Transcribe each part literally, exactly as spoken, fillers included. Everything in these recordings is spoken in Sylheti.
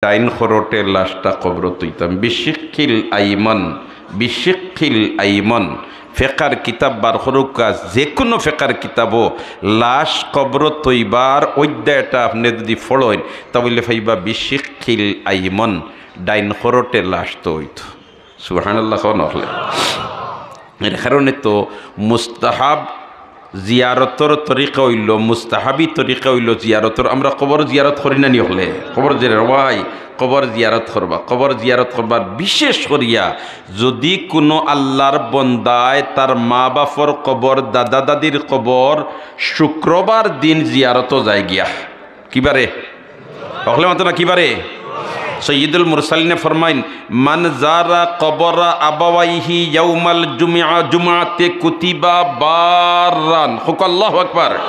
ডাইন খরটে লাশটা কবরো থইতাম। বিশিক্কিল আইমন, বিশিক্কিল আইমন। ফেকার কিতাব বার করুক্কা, যেকুনু ফেকার কিতাবো লাশ কবরো থইবার অধ্যায়টা আপনে যুদি পড়ইন, তা অইলে পাইবা বিশিক্কিল আইমন, ডাইন খরটে লাশ থইতো। সুবহানাল্লাহ কও না অকলে। এর কারণে তো মুস্তাহাব জিয়ারতর তরিকা অইলো, মুস্তাহাবি তরিকা অইলো জিয়ারতর। আমরা কবর জিয়ারত করি না নি অকলে? কবর জিয়ারত, ওয়াই, কবর জিয়ারত করবা, কবর জিয়ারত করবা। বিশেষ করিয়া যুদি কুনু আল্লার বন্দায় তার মা-বাফর কবর, দাদা-দাদির কবর শুক্রবার দিন জিয়ারতো যায় গিয়া, কিবারে? অকলে মাতো না, কিবারে? সৈয়দুল মুরসালিনে ফরমাইন, "মান জারা কবরা আবাওয়াইহি ইয়াউমাল জুমআ-, জুমআতে কুতিবা বাররান।" কউক্কা আল্লাহু আকবার।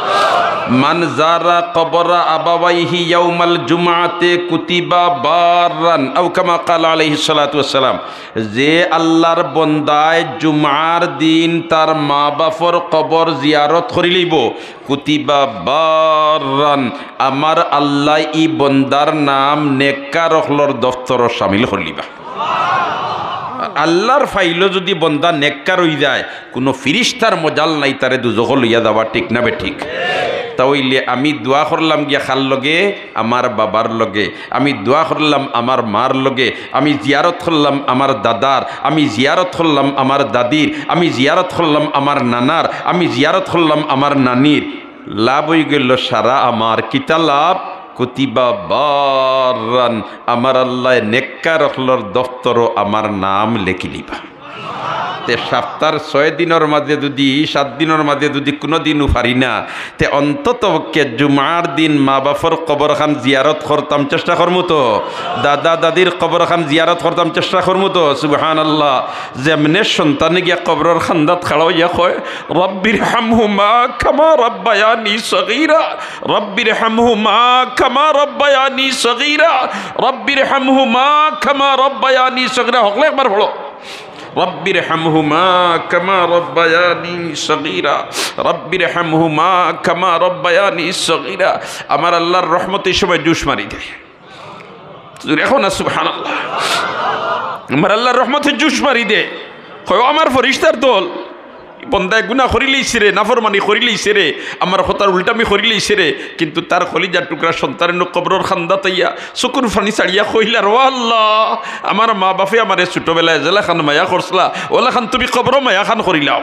"মান জারা কবরা আবাওয়াইহি ইয়াউমাল জুমআতে কুতিবা বাররান।" আও কামা ক্বালা আলাইহিস সালাতু ওয়াস সালাম। যে আল্লার বন্দায় জুমআর দিন তার মা-বাফর কবর জিয়ারত করিলিবো, কুতিবা বাররান, আমার আল্লায় ই বন্দার নাম নেককার অকলর দফতরো শামিল করিলিবা। আল্লার ফাইলো যুদি বন্দা নেককার অইযায়, কুনু ফিরিস্তার মজাল নাই তারে দুজখো লইয়া যাওয়া, ঠিক না বেঠিক? তা অইলে আমি দোয়া করলাম গিয়া কার লগে? আমার বাবার লগে। আমি দোয়া করলাম আমার মার লগে। আমি জিয়ারত করলাম আমার দাদার। আমি জিয়ারত করলাম আমার দাদির। আমি জিয়ারত করলাম আমার নানার। আমি জিয়ারত করলাম আমার নানির। লাভ অইগেলো সারা আমার। কিতা লাভ? কুতিবা বাররান, আমার আল্লায় নেককার অকলর দফতরো আমার নাম লেখিলিবা। তে সাপ্তার ছয় দিনর মাজে যুদি, সাত দিনর মাজে যুদি কুনুদিনও পারি না, তে অন্তত পক্ষে জুমআর দিন মা-বাফর কবরখান জিয়ারত করতাম, চেষ্টা করমু তো? দাদা-দাদির কবরখান জিয়ারত করতাম, চেষ্টা করমু তো? সুবহানাল্লাহ। যেমনে সন্তানে গিয়া কবরর কান্দাত খাড়া অইয়া কয়, "রাব্বির হামহুমা কামা রাব্বায়ানি সগীরা, রাব্বির হামহুমা কামা রাব্বায়ানি সগীরা, রাব্বির হামহুমা কামা রাব্বায়ানি সগীরা।" হকলে একবার পড়ো। "রাব্বির হামহুমা কামা রাব্বায়ানি সগীরা, রাব্বির হামহুমা কামা রাব্বায়ানি সগীরা।" আমার আল্লার রহমত ই সময় জুশ মারি দেয়। জুরে কও না সুবহানাল্লাহ। আমার আল্লার রহমতে জুশ মারি দেয়। কয়, "ও আমার ফিরিস্তার দল, বন্দায় গুনা করিলাইছে রে, নাফরমানি করিলাইছে রে, আমার কথার উল্টামি করিলাইছে রে।" কিন্তু তার কলিজার টুকরা সন্তানে নু কবরর কান্দাত আইয়া চকুর পানি ছাড়িয়া কইলা, "ও আল্লাহ, আমার মা-বাফে আমারে ছোটবেলায় যেলাখান মায়া করছলা, অলাখান তুমি কবরো মায়াখান করিলাও।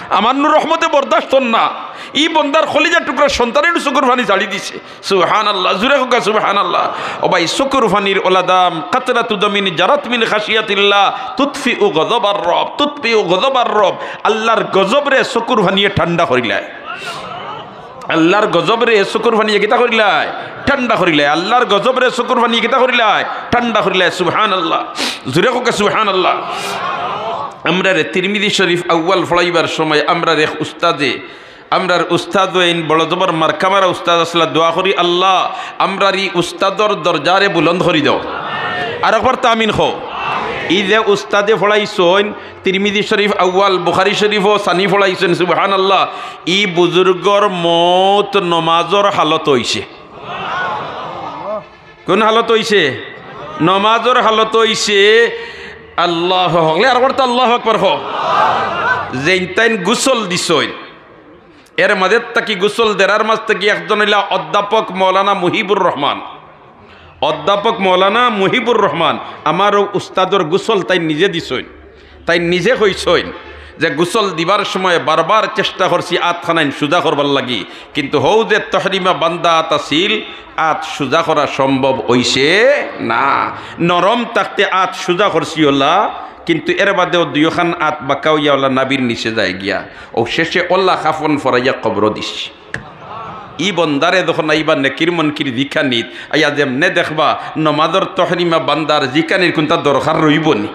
আমার নু রহমতে বরদাস্ত অর না।" ই বন্দার কলিজার টুকরা সন্তানে নু চকুর পানি ছাড়ি দিছে। সুবহানাল্লাহ, জুরে কউক্কা সুবহানাল্লাহ। ও ভাই, চকুর পানির অলা দাম, কাতরাতু দামিন জারাত মিন খাশিয়াতিল্লাহ, তুতফিউ গজবার রব, তুতফিউ গজবার রব। আল্লার গজবরে চকুর পানিয়ে ঠান্ডা করিলায়। আল্লার গজবরে চকুর পানিয়ে কিতা করিলায়? ঠান্ডা করিলায়। আল্লার গজবরে চকুর পানিয়ে কিতা করিলায়? ঠান্ডা করিলায়। সুবহানাল্লাহ, জুরে কউক্কা সুবহানাল্লাহ। আমরারে তিরমিজি শরীফ আউয়াল পড়াইবার সময় আমরার এক উস্তাদে আমরার উস্তাদ অইন বড় জবর মার্কা মারা উস্তাদ আছলা, দোয়া করি, "আল্লাহ, আমরার ই উস্তাদর দরজারে বুলন্দ করি দেও।" আরকবার তো আমিন কও। ই যে উস্তাদে পড়াইছইন, তিরমিজি শরীফ আউয়াল, বুখারী শরীফও সানি পড়াইছইন, সুবহানাল্লাহ। ই বুজুর্গর মউত নমাজর হালত অইছে। কুন হালত অইছে? নমাজর হালত অইছে। আল্লাহ, হকলে আরকবার তো আল্লাহু আকবার কও। যেইন তাইন গোসল দিছইন, এর মাঝে থাকি গোসল দেরার মাঝ থাকি একজন অইলা অধ্যাপক মৌলানা মুহিবুর রহমান। অধ্যাপক মৌলানা মুহিবুর রহমান, আমার অউ উস্তাদর গোসল তাইন নিজে দিছইন। তাইন নিজে কইছইন যে গোসল দিবার সময় বারবার চেষ্টা করছি আতখানাইন সুজা করবার লাগি, কিন্তু হউ যে তহরিমা বান্দা আত আছিল, আত সুজা করা সম্ভব অইছে না। নরম থাকতে আত সুজা করছি অলা, কিন্তু এর বাদেও দুইওখান আত বাঁকা অইয়া অলা নাভির নিচে যায় গিয়া। অউ শেষে অলা কাফন ফরাইয়া কবরো দিছি। ই বন্দারে যখন আইবা নেকির মনকির জিকানিত, আইয়া যেমনে দেখবা নমাজর তহরিমা বান্দার জিকানির কুন্তা দরকার রইবো নি?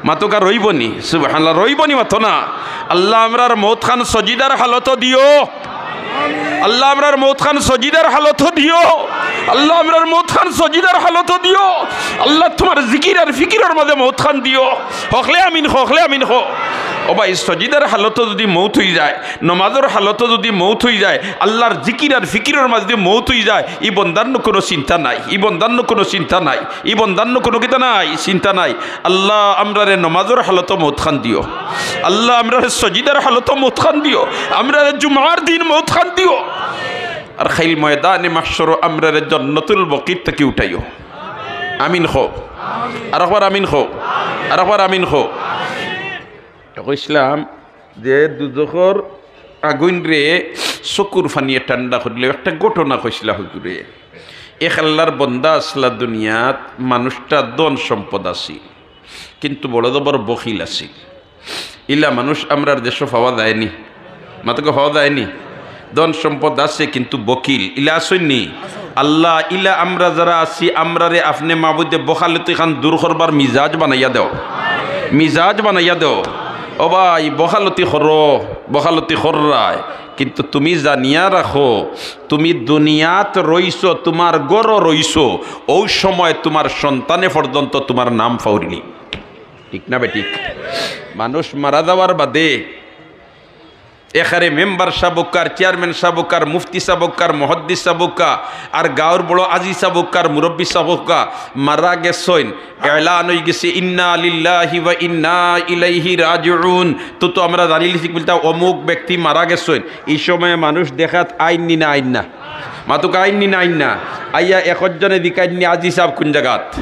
মাতউক্কা রইবো নি? সুবহানাল্লাহ, রইবো নি? মাতো না। আল্লাহ আমরার মউতখান সজিদার হালতো দিও। আল্লাহ আমরার মউতখান সজিদার হালতো দিও। আল্লাহ আমরার মউতখান সজিদার হালতো দিও। আল্লাহ তুমার জিকির আর ফিকিরর মাঝে মউতখান দিও। হকলে আমিন কও, হকলে আমিন কও। ও ভাই, সজিদার হালতো যুদি মউত অইযায়, নমাজর হালতো যুদি মউত অইযায়, আল্লার জিকির আর ফিকিরর মাজে যুদি মউত অইযায়, ই বন্দার নু কুনু চিন্তা নাই, ই বন্দার নু কুনু চিন্তা নাই, ই বন্দার নু কুনু কিতা নাই, চিন্তা নাই। আল্লা, আমরারে নমাজর হালতো মউতখান দিও। আল্লা, আমরারে সজিদার হালতো মউতখান দিও। আমরারে জুমার দিন মউতখান দিও। আর কাইল ময়দানে মাহশরো আমরারে জন্নতুল বকিত থাকি উঠাইও। আমিন কও। আরকবার আমিন কও। আরকবার আমিন কও। কইছলাম যে দুজখর আগুইনরে চকুর পানিয়ে ঠান্ডা করিলে একটা ঘটনা কইছলা হুজুরে। এক আল্লার বন্দা আছলা দুনিয়াত, মানুষটা ধন সম্পদ আছিল, কিন্তু বড় জবর বখিল আছিল। ইলা মানুষ আমরার দেশো পাওয়া যায়নি, মাতকো পাওয়া যায়নি। ধন সম্পদ আছে কিন্তু বখিল, ইলা আছইন নি? আল্লা, ইলা আমরা যারা আছি, আমরারে আপনে মাবুদে বখালতিখান দূর করবার মিজাজ বানাইয়া দেও, মিজাজ বানাইয়া দেও। ও ভাই, বখালতি করো, বখালতি কররায়, কিন্তু তুমি জানিয়া রাখো, তুমি দুনিয়াত রইছো, তুমার ঘরো রইছো, অউ সময় তুমার সন্তানে পর্যন্ত তুমার নাম ফাউরিলি। ঠিক না বেঠিক? মানুষ মারা যাওয়ার বাদে এখানে মেম্বার সাব অউক্কা, চেয়ারম্যান সাব অউক্কা, মুফতি সাব অউক্কা, মুহাদ্দিস সাব অউক্কা, আর গাঁওর বড় আজি সাব অউক্কা, মুরব্বি সাব অউক্কা, মারা গেছইন, এলান অইগেছে, "ইন্না লিল্লাহি ওয়া ইন্না ইলাইহি রাজিউন।" তো, তো আমরা জানিলিছি বুলতা অমুক ব্যক্তি মারা গেছইন। ই সময়ে মানুষ দেখাত আইন নি না আইন না? মাতকো আইন নি না আইন না? আইয়া একজনে জিকাইন নি, "আজি সাব কুন জাগাত?"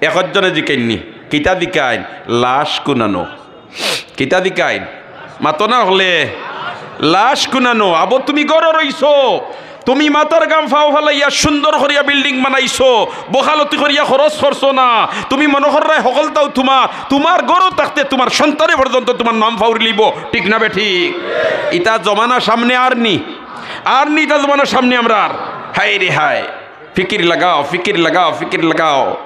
একজনে জিকাইন নি, কিতা জিকাইন? লাশ কুনানো। কিতা জিকাইন? মাতো না অকলে। লাশ কুনানো। আবো তুমি ঘরো রইছো, তুমি মাথার ঘাম পাও ফালাইয়া সুন্দর করিয়া বিল্ডিং বানাইছো, বখালতি করিয়া খরচ করছো না। তুমি মনো কররায় হকলতাউ তুমার, তুমার ঘরো থাকতে তুমার সন্তানে পর্যন্ত তুমার নাম ফাউরিলিবো। ঠিক না বেঠিক? ইতা জমানা সামনে আর নি, আর নি ইতা জমানা সামনে আমরার। হায় রে হায়। ফিকির লাগাও, ফিকির লাগাও, ফিকির লাগাও,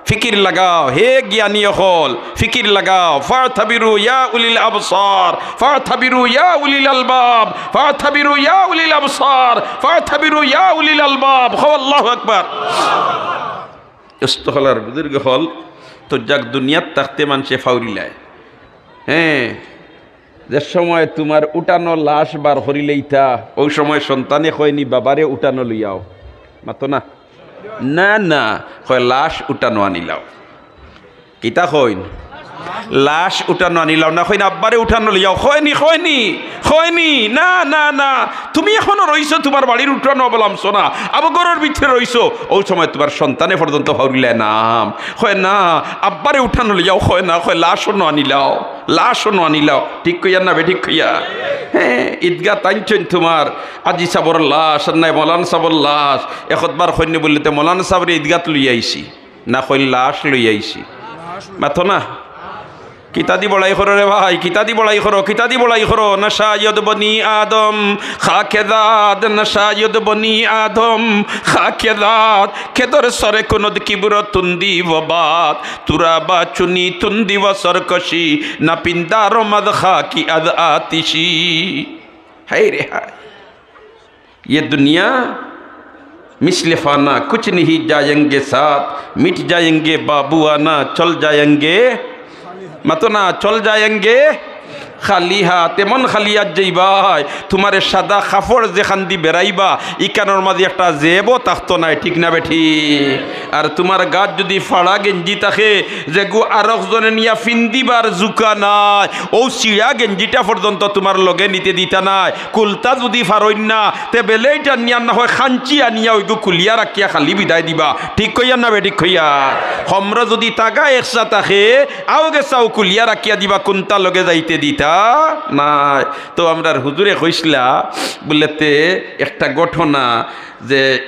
ফিকির লাগাও, হে জ্ঞানী অকল, ফিকির লাগাও। ফাতাবিরু ইয়া উলিল আবসার, ফাতাবিরু ইয়া উলিল আলবাব, ফাতাবিরু ইয়া উলিল আবসার, ফাতাবিরু ইয়া উলিল আলবাব। কও আল্লাহু আকবার। উস্তাদ অকল আর বুজুর্গ অকল, তো যাক দুনিয়াত থাকতে মানষে ফাউরিলায়। হ্যাঁ, যে সময় তুমার উঠানো লাশ বার করিলাইতা, অউ সময় সন্তানে কয় নি, "বাবারে উঠানো লইয়াও।" মাতো না। না, না, কয়, "লাশ উঠানো আনিলাও।" কিতা কইন? "লাশ উঠানো আনিলাও।" না কইন, "আব্বারে উঠানো লইয়াও।" কয় নি, কয় নি, কয় নি। না, না, না, তুমি এখনো রইছো, তুমার বাড়ির উঠানো অবলামছো না, আবো ঘরর ভিতরে রইছো। অউ সময় তুমার সন্তানে পর্যন্ত ফাউরিলায় নাম। কয়, "না, আব্বারে উঠানো লইয়াও।" কয় না, কয়, "লাশ অনো আনিলাও।" লাশ অনো আনিলাও, ঠিক কইয়ার না বেঠিক কইয়ার? হ্যাঁ, ইদগাত আনছইন তুমার আজি সাবর লাশ, আর নায় মৌলানা সাবর লাশ। একবার কইন নি বুললে, "তে মৌলানা সাবরে ইদগাত লইয়া আইছি।" না কইন, "লাশ লইয়া আইছি।" মাতো না। কিতাদি বড়াই করো রে ভাই, কিতাদি বড়াই করো, কিতাদি বড়াই করো। না শায়দ বনি আদম খাকে জাদ, না শায়দ বনি আদম খাকে জাদ, খেদর সরে কুনুদ কিবর তুন্দি ও বাদ, তুরা বা চুনি তুন্দি ও সরকশি, না পিন্দার মাদ খাকি আদ আতিশি। হায় রে হায়। ये दुनिया मिसले फ़ाना, कुछ नहीं जाएंगे साथ, मिट जाएंगे बाबू आना, चल जाएंगे, মাতো না, চল যায়েঙ্গে খালি হাত। এমন খালি হাত যাইবায়, তুমারে সাদা কাপড় যেখান দি বেড়াইবা, ইখানর মাজে একটা জেবও থাকতো নায়, ঠিক না বেঠিক? আর তুমার গাত যুদি ফাড়া গেঞ্জি থাকে, যেগু আরক জনে নিয়া ফিন্দিবার জুকা নাই, অউ ছিড়া গেঞ্জিটা পর্যন্ত তুমার লগে নিতে দিতা নায়। কুলতা যুদি ফারইন না, তে বেলেইটা নিয়া না হয় খাঞ্চি আনিয়া অইগু কুলিয়া রাখিয়া খালি বিদায় দিবা। ঠিক কইয়ার না বেঠিক কইয়ার? কমরো যুদি তাগা একসা থাকে, আও গেছাও কুলিয়া রাখিয়া দিবা, কুন্তা লগে যাইতে দিতা নায়। তো আমরার হুজুরে কইছলা, বুলে তে একটা ঘটনা যে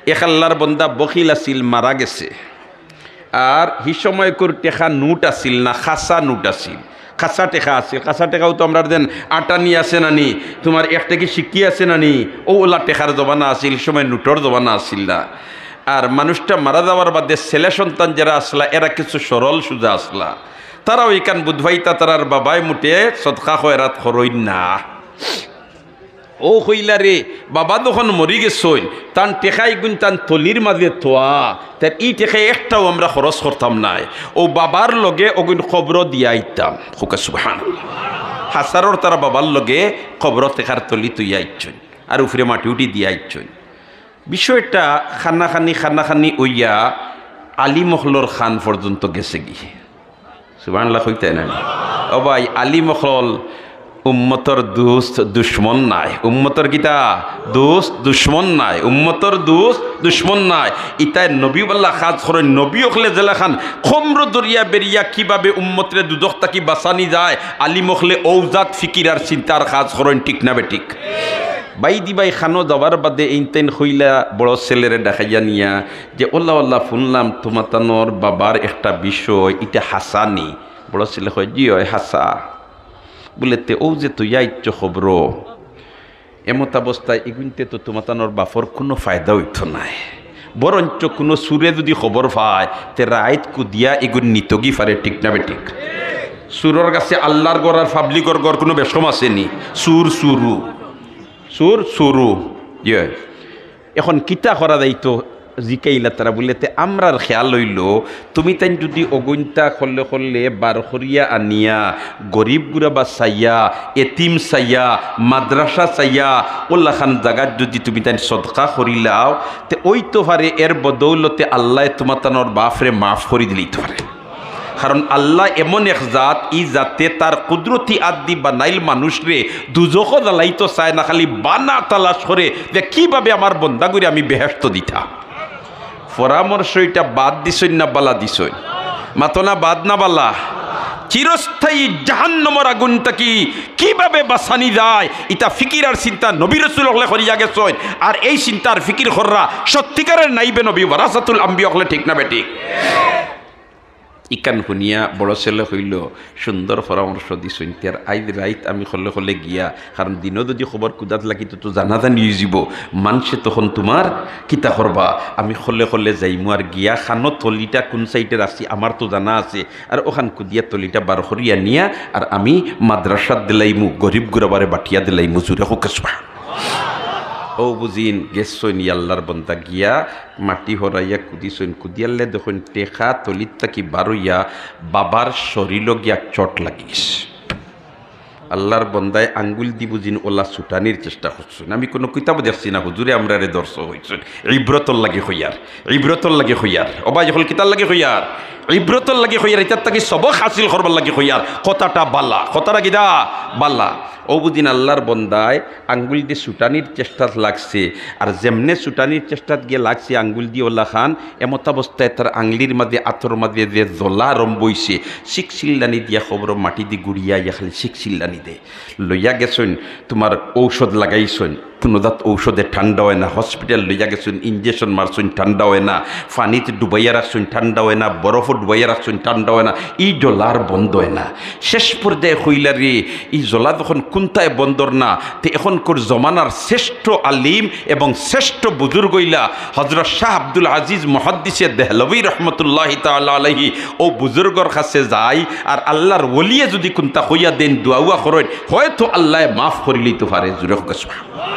এক আল্লার বন্দা বখিল আছিল, মারা গেছে। আর হি সময়কুর টেকা নোট আছিল না, খাসা নোট আছিল, খাসা টেকা আছিল। খাসা টেকাও তো আমরার যেন আটানি আছে নানি, তুমার এক টেকি সিক্কি আছে নানি, অউ অলা টেকার জমানা আছিল, হি সময় নোটর জমানা আছিল না। আর মানুষটা মারা যাওয়ার বাদে ছেলে সন্তান যেরা আছলা, এরা কিছু সরল সুজা আছলা, তারাও ইখান বুঝবাইতা, তারার বাবায় মুটে সদকা খয়রাত করইন না। অউ কইলা রে, বাবা যখন মরি গেছইন, তান টেকা ইগুইন তান থলির মাজে থোয়া, তার ই টেকা একটাও আমরা খরচ করতাম নায়। অউ বাবার লগে অগুইন কবরো দিয়া আইতাম। কউক্কা সুবহানাল্লাহ। হাছারর তারা বাবার লগে কবরো তেকার তলি তুইয়া আইছইন, আর উপরে মাটি উঠি দিয়া আইছইন। বিষয়টা খানাখানি খানাখানি অইয়া আলিম অকলর কান পর্যন্ত গেছেগি। সুবহানাল্লাহ কইতায় না? ও ভাই, আলিম অকল উম্মতর দুস্ত দুশমন নায়। উম্মতর কিতা? দুস্ত দুশমন নায়। উম্মতর দুস্ত দুশমন নায়। ইতায় নবীওয়ালা কাজ করইন। নবী অকলে যেলাখান কমর দরিয়া বেরিয়া কিভাবে উম্মতরে দুজখ থাকি বাঁচানি যায়, আলিম অকলে অউ জাত ফিকির আর চিন্তার কাজ করইন, ঠিক না বেঠিক? ভাই দি ভাই খানো যাওয়ার বাদে এইন তাইন কইলা বড় ছেলেরে ডাকাইয়া নিয়া যে, "ওলা ওলা, হুনলাম তুমাতানোর বাবার একটা বিষয়, ইটা হাছা নি?" বড় ছেলে কয়, "জি অয়, হাছা।" বুলে, "তে অউ যে তুইয়া আইচ্ছ কবরো, এমতাবস্থায় ইগুইন্তে তো তুমাতানোর বাপর কুনু ফায়দা অইতো নায়, বরঞ্চ কুনু চুরে যুদি খবর পায়, তে রাইত কুদিয়া ইগুইন নিতোগি পারে, ঠিক না বেঠিক?" চুরর গেছে আল্লার ঘর আর পাবলিকর ঘর কুনু বেশকম আছে নি? চুর চুরু, চুর চুরু। ইয়ে, এখন কিতা করা যাইতো? জিকাইলা তারা বুলে, "তে আমরার খেয়াল অইলো, তুমি তাইন যুদি অগুইন্তা খলে খলে বার করিয়া আনিয়া, গরিব গুরাবা চাইয়া, এতিম চাইয়া, মাদ্রাসা চাইয়া, অলাখান জাগাত যুদি তুমি তাইন সদকা করিলাও, তে অইতো পারে এর বদৌলতে আল্লায় তুমাতানোর বাপরে মাফ করি দিলাইতো পারে।" কারণ আল্লা এমন এক জাত, ই জাতে তার কুদরতি আত দি বানাইল মানুষরে, দুজখো জ্বালাইতো চায় না, খালি বানা তালাশ করে যে কিভাবে আমার বন্দাগুরে আমি বেহেশত দিতাম। পরামর্শ ইটা বাদ দিছইন না বালা দিছইন? মাতো না, বাদ না বালা? চিরস্থায়ী জাহান্নামর আগুন থাকি কিভাবে বাঁচানি যায়, ইটা ফিকির আর চিন্তা নবী রসুল অকলে করিয়া গেছইন। আর এই চিন্তা আর ফিকির কররা সত্যিকারের নাইবে নবী ওয়ারাসাতুল আম্বিয়া অকলে, ঠিক না বেঠিক? ইখান হুনিয়া বড় ছেলে কইলো, "সুন্দর পরামর্শ দিছইন, তে আর আইজ রাইত আমি খলে খলে গিয়া, কারণ দিনো যুদি খবর কুদাত লাগিতো তো জানাজানি অইযিবো, মানষে তখন তুমার কিতা করবা, আমি খলে খলে যাইমু আর গিয়া খানো তলিটা কুন সাইডে রাখছি আমার তো জানা আছে, আর অখান কুদিয়া তলিটা বার করিয়া নিয়া আর আমি মাদ্রাসাত দিলাইমু, গরিব গুরাবারে বাটিয়া দিলাইমু।" জুরে কউক্কা সুবহান। অউ বুজিন গেছইন ই আল্লার বন্দা গিয়া মাটি হরাইয়া কুদিছইন, কুদিয়ারলে দেখইন টেকা তলিত থাকি বারইয়া বাবার শরীলো গিয়া চট লাগি গেছে। আল্লার বন্দায় আঙ্গুল দি বুজিন অলা ছুটানির চেষ্টা করছইন। আমি কুনু কিতাবো দেখছি না, হুজুরে আমরারে দর্শ কইছইন। ইব্রতর লাগি কইয়ার, ইব্রতর লাগি কইয়ার। ও ভাই, অকল কিতার লাগি কইয়ার? ইব্রতর লাগি কইয়ার, ইতার থাকি সবক হাসিল করবার লাগি কইয়ার। কথাটা বালা, কথাটা কিতা? বালা। অউ বুজিন আল্লার বন্দায় আঙ্গুল দি ছুটানির চেষ্টাত লাগছে, আর যেমনে ছুটানির চেষ্টাত গিয়া লাগছে আঙ্গুল দি অলাখান, এমতাবস্থায় তার আংলির মাঝে, আতর মাঝে যে জ্বলা আরম্ভ অইছে, চিক চিল্লানি দিয়া কবরো মাটি দি গুড়িয়া আইয়া খালি চিক চিল্লানি দেয়। লইয়া গেছইন, তুমার ঔষধ লাগাইছইন, কুনু জাত ঔষধে ঠান্ডা অয় না, হসপিটাল লইয়া গেছইন, ইনজেকশন মারছইন, ঠান্ডা অয় না, পানিত ডুবাইয়া রাখছইন, ঠান্ডা অয় না, বরফো ডুবাইয়া রাখছইন, ঠান্ডা অয় না, ই জ্বলা আর বন্ধ অয় না। শেষ পর্যায়ে কইলা, "রে, ই জ্বলা যখন কুন্তায় বন্ধর না, তে এখনকুর জমানার শ্রেষ্ঠ আলিম এবং শ্রেষ্ঠ বুজুর্গ অইলা হযরত শাহ আব্দুল আজিজ মুহাদ্দিসে দেহলভী রহমতুল্লাহি তাআলা আলাইহি, অউ বুজুর্গর কাছে যাই, আর আল্লার ওলিয়ে যুদি কুন্তা কইয়া দেইন, দোয়া উয়া করইন, হয়তো আল্লায় মাফ করিলিতো পারে।" জুরে কউক্কা সুবহান।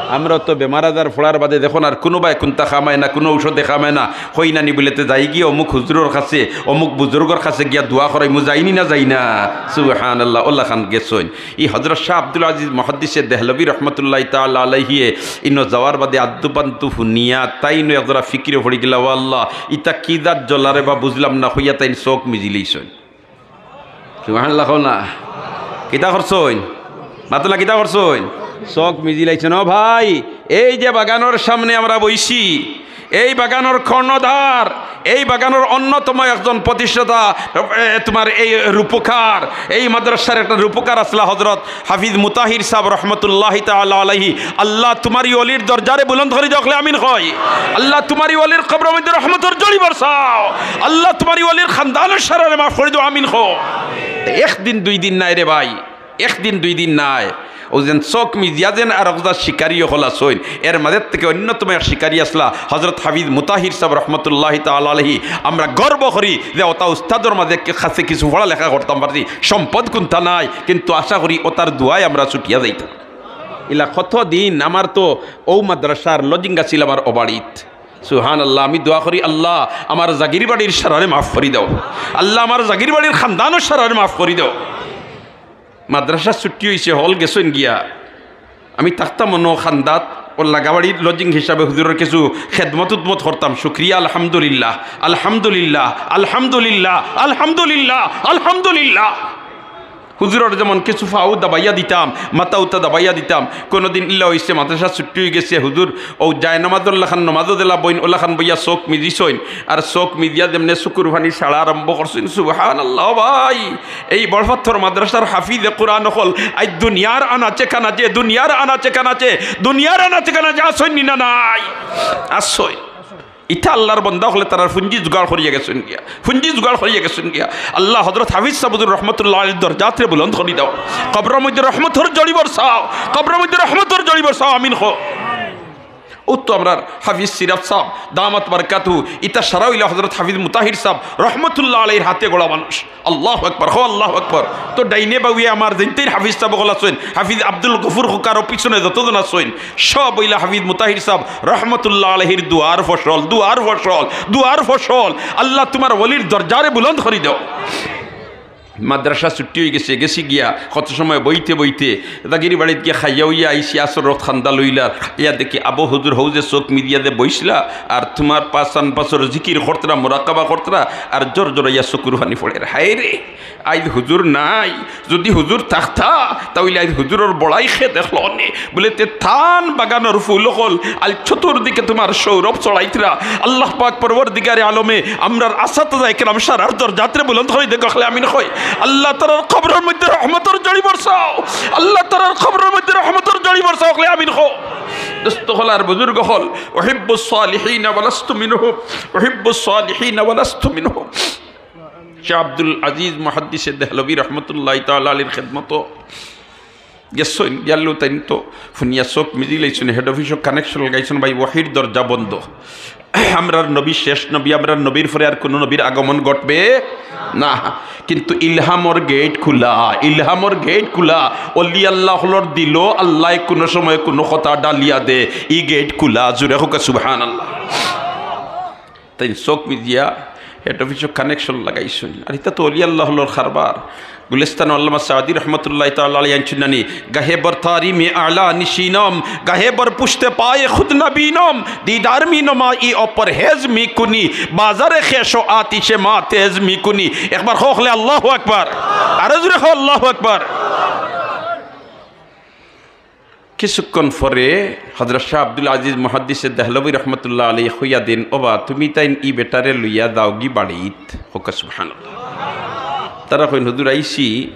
আমরা তো বেমার আজার ফড়ার বাদে দেখইন আর কুনুবায় কুন্তা কামায় না, কুনু ঔষধে কামায় না, কই না নি বুলে, "তে যাইগি অমুক হুজুরর কাছে, অমুক বুজুর্গর কাছে গিয়া দোয়া করাইমু, যাই নি না যাই না?" সুবহানাল্লাহ, অলাখান গেছইন। ই হযরত শাহ আব্দুল আজিজ মুহাদ্দিসে দেহলভী রহমতুল্লাহি তাআলা আলাইহিয়ে ইনো যাওয়ার বাদে আদ্দু পান্ত্তু হুনিয়া তাইন একজরা ফিকিরো পড়ি গেলা, "ও আল্লাহ, ইতা কি জাত জ্বলা রে বা, বুঝলাম না," কইয়া তাইন চউখ মিজিলাইছইন। সুবহানাল্লাহ কও না। কিতা করছইন? মাতো না, কিতা করছইন? চউখ মিজিলাইছইন। ও ভাই, এই যে বাগানর সামনে আমরা বইছি, এই বাগানর কর্ণধার, এই বাগানর অন্যতম একজন প্রতিষ্ঠাতা, এ, তুমার এই রূপকার, এই মাদ্রাসার একটা রূপকার আছলা হযরত হাফিজ মুতাহির সাব রহমতুল্লাহি তাআলা আলাইহি। আল্লাহ তুমার ই ওলির দরজারে বুলন্দ করি দেও, অকলে আমিন কই। আল্লাহ তুমার ই ওলির কবরর মধ্যে রহমতর জড়ি বরসাও। আল্লাহ তুমার ই ওলির খানদানর সারারে মাফ করি দেও, আমিন কও। একদিন দুই দিন নায় রে ভাই, একদিন দুই দিন নায়। অউ যেন চউখ মিজিয়া যেন আর অকজা শিকারি অকল আছইন, এর মাঝে থাকি অন্যতম এক শিকারি আছলা হযরত হাফিজ মুতাহির সাব রহমতুল্লাহি তাআলা আলাইহি। আমরা গর্ব করি যে অতা উস্তাদর মাঝে কে-, কাছে কিছু পড়ালেখা করতাম পারছি, সম্পদ কুন্তা নাই, কিন্তু আশা করি অতার দোয়ায় আমরা ছুটিয়া যাইতাম। ইলা কত দিন আমার তো অউ মাদ্রাসার লজিং আছিল আমার অউ বাড়িত। সুবহানাল্লাহ, আমি দোয়া করি, "আল্লাহ, আমার জাগির বাড়ির সারারে মাফ করি দেও, আল্লাহ, আমার জাগির বাড়ির খানদানর সারারে মাফ করি দেও।" মাদ্রাসা ছুটি অইছে, হকল গেছইন গিয়া। আমি থাকতাম অনো খান্দাত, অউ লাগাবাড়ির লজিং হিসাবে হুজুরর কিছু খেদমত উদমত করতাম। শুকরিয়া, আলহামদুলিল্লাহ, আলহামদুলিল্লাহ, আলহামদুলিল্লাহ, আলহামদুলিল্লাহ, আলহামদুলিল্লাহ। হুজুরর যেমন কিছু পাও দাবাইয়া দিতাম, মাথা উতা দাবাইয়া দিতাম। কোনোদিন ইলা অইছে, মাদ্রাসা ছুটি অইগেছে, হুজুর অউ জায়নামাজর লাখান, নমাজো যেলা বইন, অউ লাখান বইয়া চউখ মিজিছইন। আর চউখ মিজিয়া যেমনে চকুর পানি ছাড়া আরম্ভ করছইন, সুবহানাল্লাহ ভাই। এই বড়পাথর মাদ্রাসার হাফিজে কোরআন অকল আইজ দুনিয়ার আনাচে কানাচে, দুনিয়ার আনাচে কানাচে, দুনিয়ার আনাচে কানাচে আছইন নি না নাই? আছইন। ইতা আল্লার বন্দা অকলে তারার পুঞ্জি জোগাড় করিয়া গেছইন গিয়া, পুঞ্জি জোগাড় করিয়া গেছইন গিয়া। আল্লাহ হযরত হাফিজ সাব হুজুর রহমতুল্লাহ আলাইহির দরজাতরে বুলন্দ করি দেও। কবরর মধ্যে রহমতর জড়ি বরসাও, কবরর মধ্যে রহমতর জড়ি বরসাও, আমিন কও। অউ তো আমরার হাফিজ সিরাজ সাব, দামাত বারকাতু, ইতা সারা অইলা হযরত হাফিজ মুতাহির সাব রহমতুল্লাহ আলাইহির হাতে গড়া মানুষ। আল্লাহু আকবার, কও আল্লাহু আকবার। তো ডাইনে বাউয়ে আমার যেইনতেইন হাফিজ সাব অকল আছইন, হাফিজ আব্দুল গফুর খোকার পিছনে যতজন আছইন, সব অইলা হাফিজ মুতাহির সাব রহমতুল্লাহ আলাইহির দোয়ার ফসল, দোয়ার ফসল, দোয়ার ফসল। আল্লাহ তুমার ওলির দরজারে বুলন্দ করি দেও। মাদ্রাসা ছুটি অইগেছে, গেছি গিয়া কত সময় বইতে বইতে জাগির বাড়িত গিয়া খাইয়া অইয়া আইছি, আসর রক্ত খান্দা লইলার। ইয়া দেখি আবু হুজুর হউ যে চউখ মিজিয়া দে বইছলা, আর তুমার পাছান পাছর জিকির করতরা, মুরাকাবা করতরা, আর জোর জোর ইয়া চকুর পানি পড়ের। হায় রে, আইজ হুজুর নাই, যুদি হুজুর থাকতা, তা অইলে আইজ হুজুরর বড়াই খে দেখলো নে। বুলে, তে তান বাগানর ফুল অকল, আইজ চতুর্দিকে তুমার সৌরভ ছড়াইতরা। আল্লাহ পাক পরওয়ারদিগারে আলমে আমরার আসাতিজা একরাম সারার দরজাতরে বুলন্দ করি দেও, অকলে আমিন কই। আল্লাহ তারার কবরর মধ্যে রহমতর জড়ি বরসাও, আল্লাহ তারার কবরর মধ্যে রহমতর জড়ি বরসাও, অকলে আমিন কও। দোস্ত অকল আর বুজুর্গ অকল, উহিব্বুস সালিহিনা ওয়ালাস্তু মিনহুম, উহিব্বুস সালিহিনা ওয়ালাস্তু মিনহুম। শাহ আব্দুল আজিজ মুহাদ্দিসে দেহলভী রহমতুল্লাহি তাআলা আলাইহির খেদমতো গেছইন, গিয়ার লগে তাইন তো হুনিয়া চউখ মিজিলাইছইন, হেড অফিসো কানেকশন লাগাইছইন, ভাই, ওহির দরজা বন্ধ। আমরার নবী শেষ নবী, আমরার নবীর পরে আর কুনু নবীর আগমন ঘটবে না। কিন্তু ইলহামর গেইট খুলা, ইলহামর গেইট খুলা। অলি আল্লাহ অকলর দিলো আল্লায় কুনু সময় কুনু কথা ডালিয়া দে, ই গেইট খুলা। জুরে কউক্কা সুবহানাল্লাহ। তাইন চউখ মিজিয়া হেড অফিসো কানেকশন লাগাইছইন। আর ইতা তো অলি আল্লাহ অকলর কারবার। গুলিস্তান আল্লামা সাদি রহমতুল্লাহি তাআলা আলাইহি আনছইন নানি, গাহে বর তারি মে আলা নিশিনম, গাহে বর পুশতে পায়ে খুদ নবীনম, দিদার মি নমা ই অপরহেজ মি কুনি, বাজারে খেশ ও আতিশে মা তেজ মি কুনি। একবার কও অকলে আল্লাহু আকবার, আরো জুরে কও আল্লাহু আকবার। কিছুক্ষণ পরে হযরত শাহ আব্দুল আজিজ মুহাদ্দিসে দেহলভী রহমতুল্লাহ আলাইহি কইয়া দেইন, "ওবা, তুমি তাইন ই বেটারে লইয়া যাওগি বাড়িত।" কউক্কা সুবহানাল্লাহ। তারা কইন, "হুজুর, আইছি,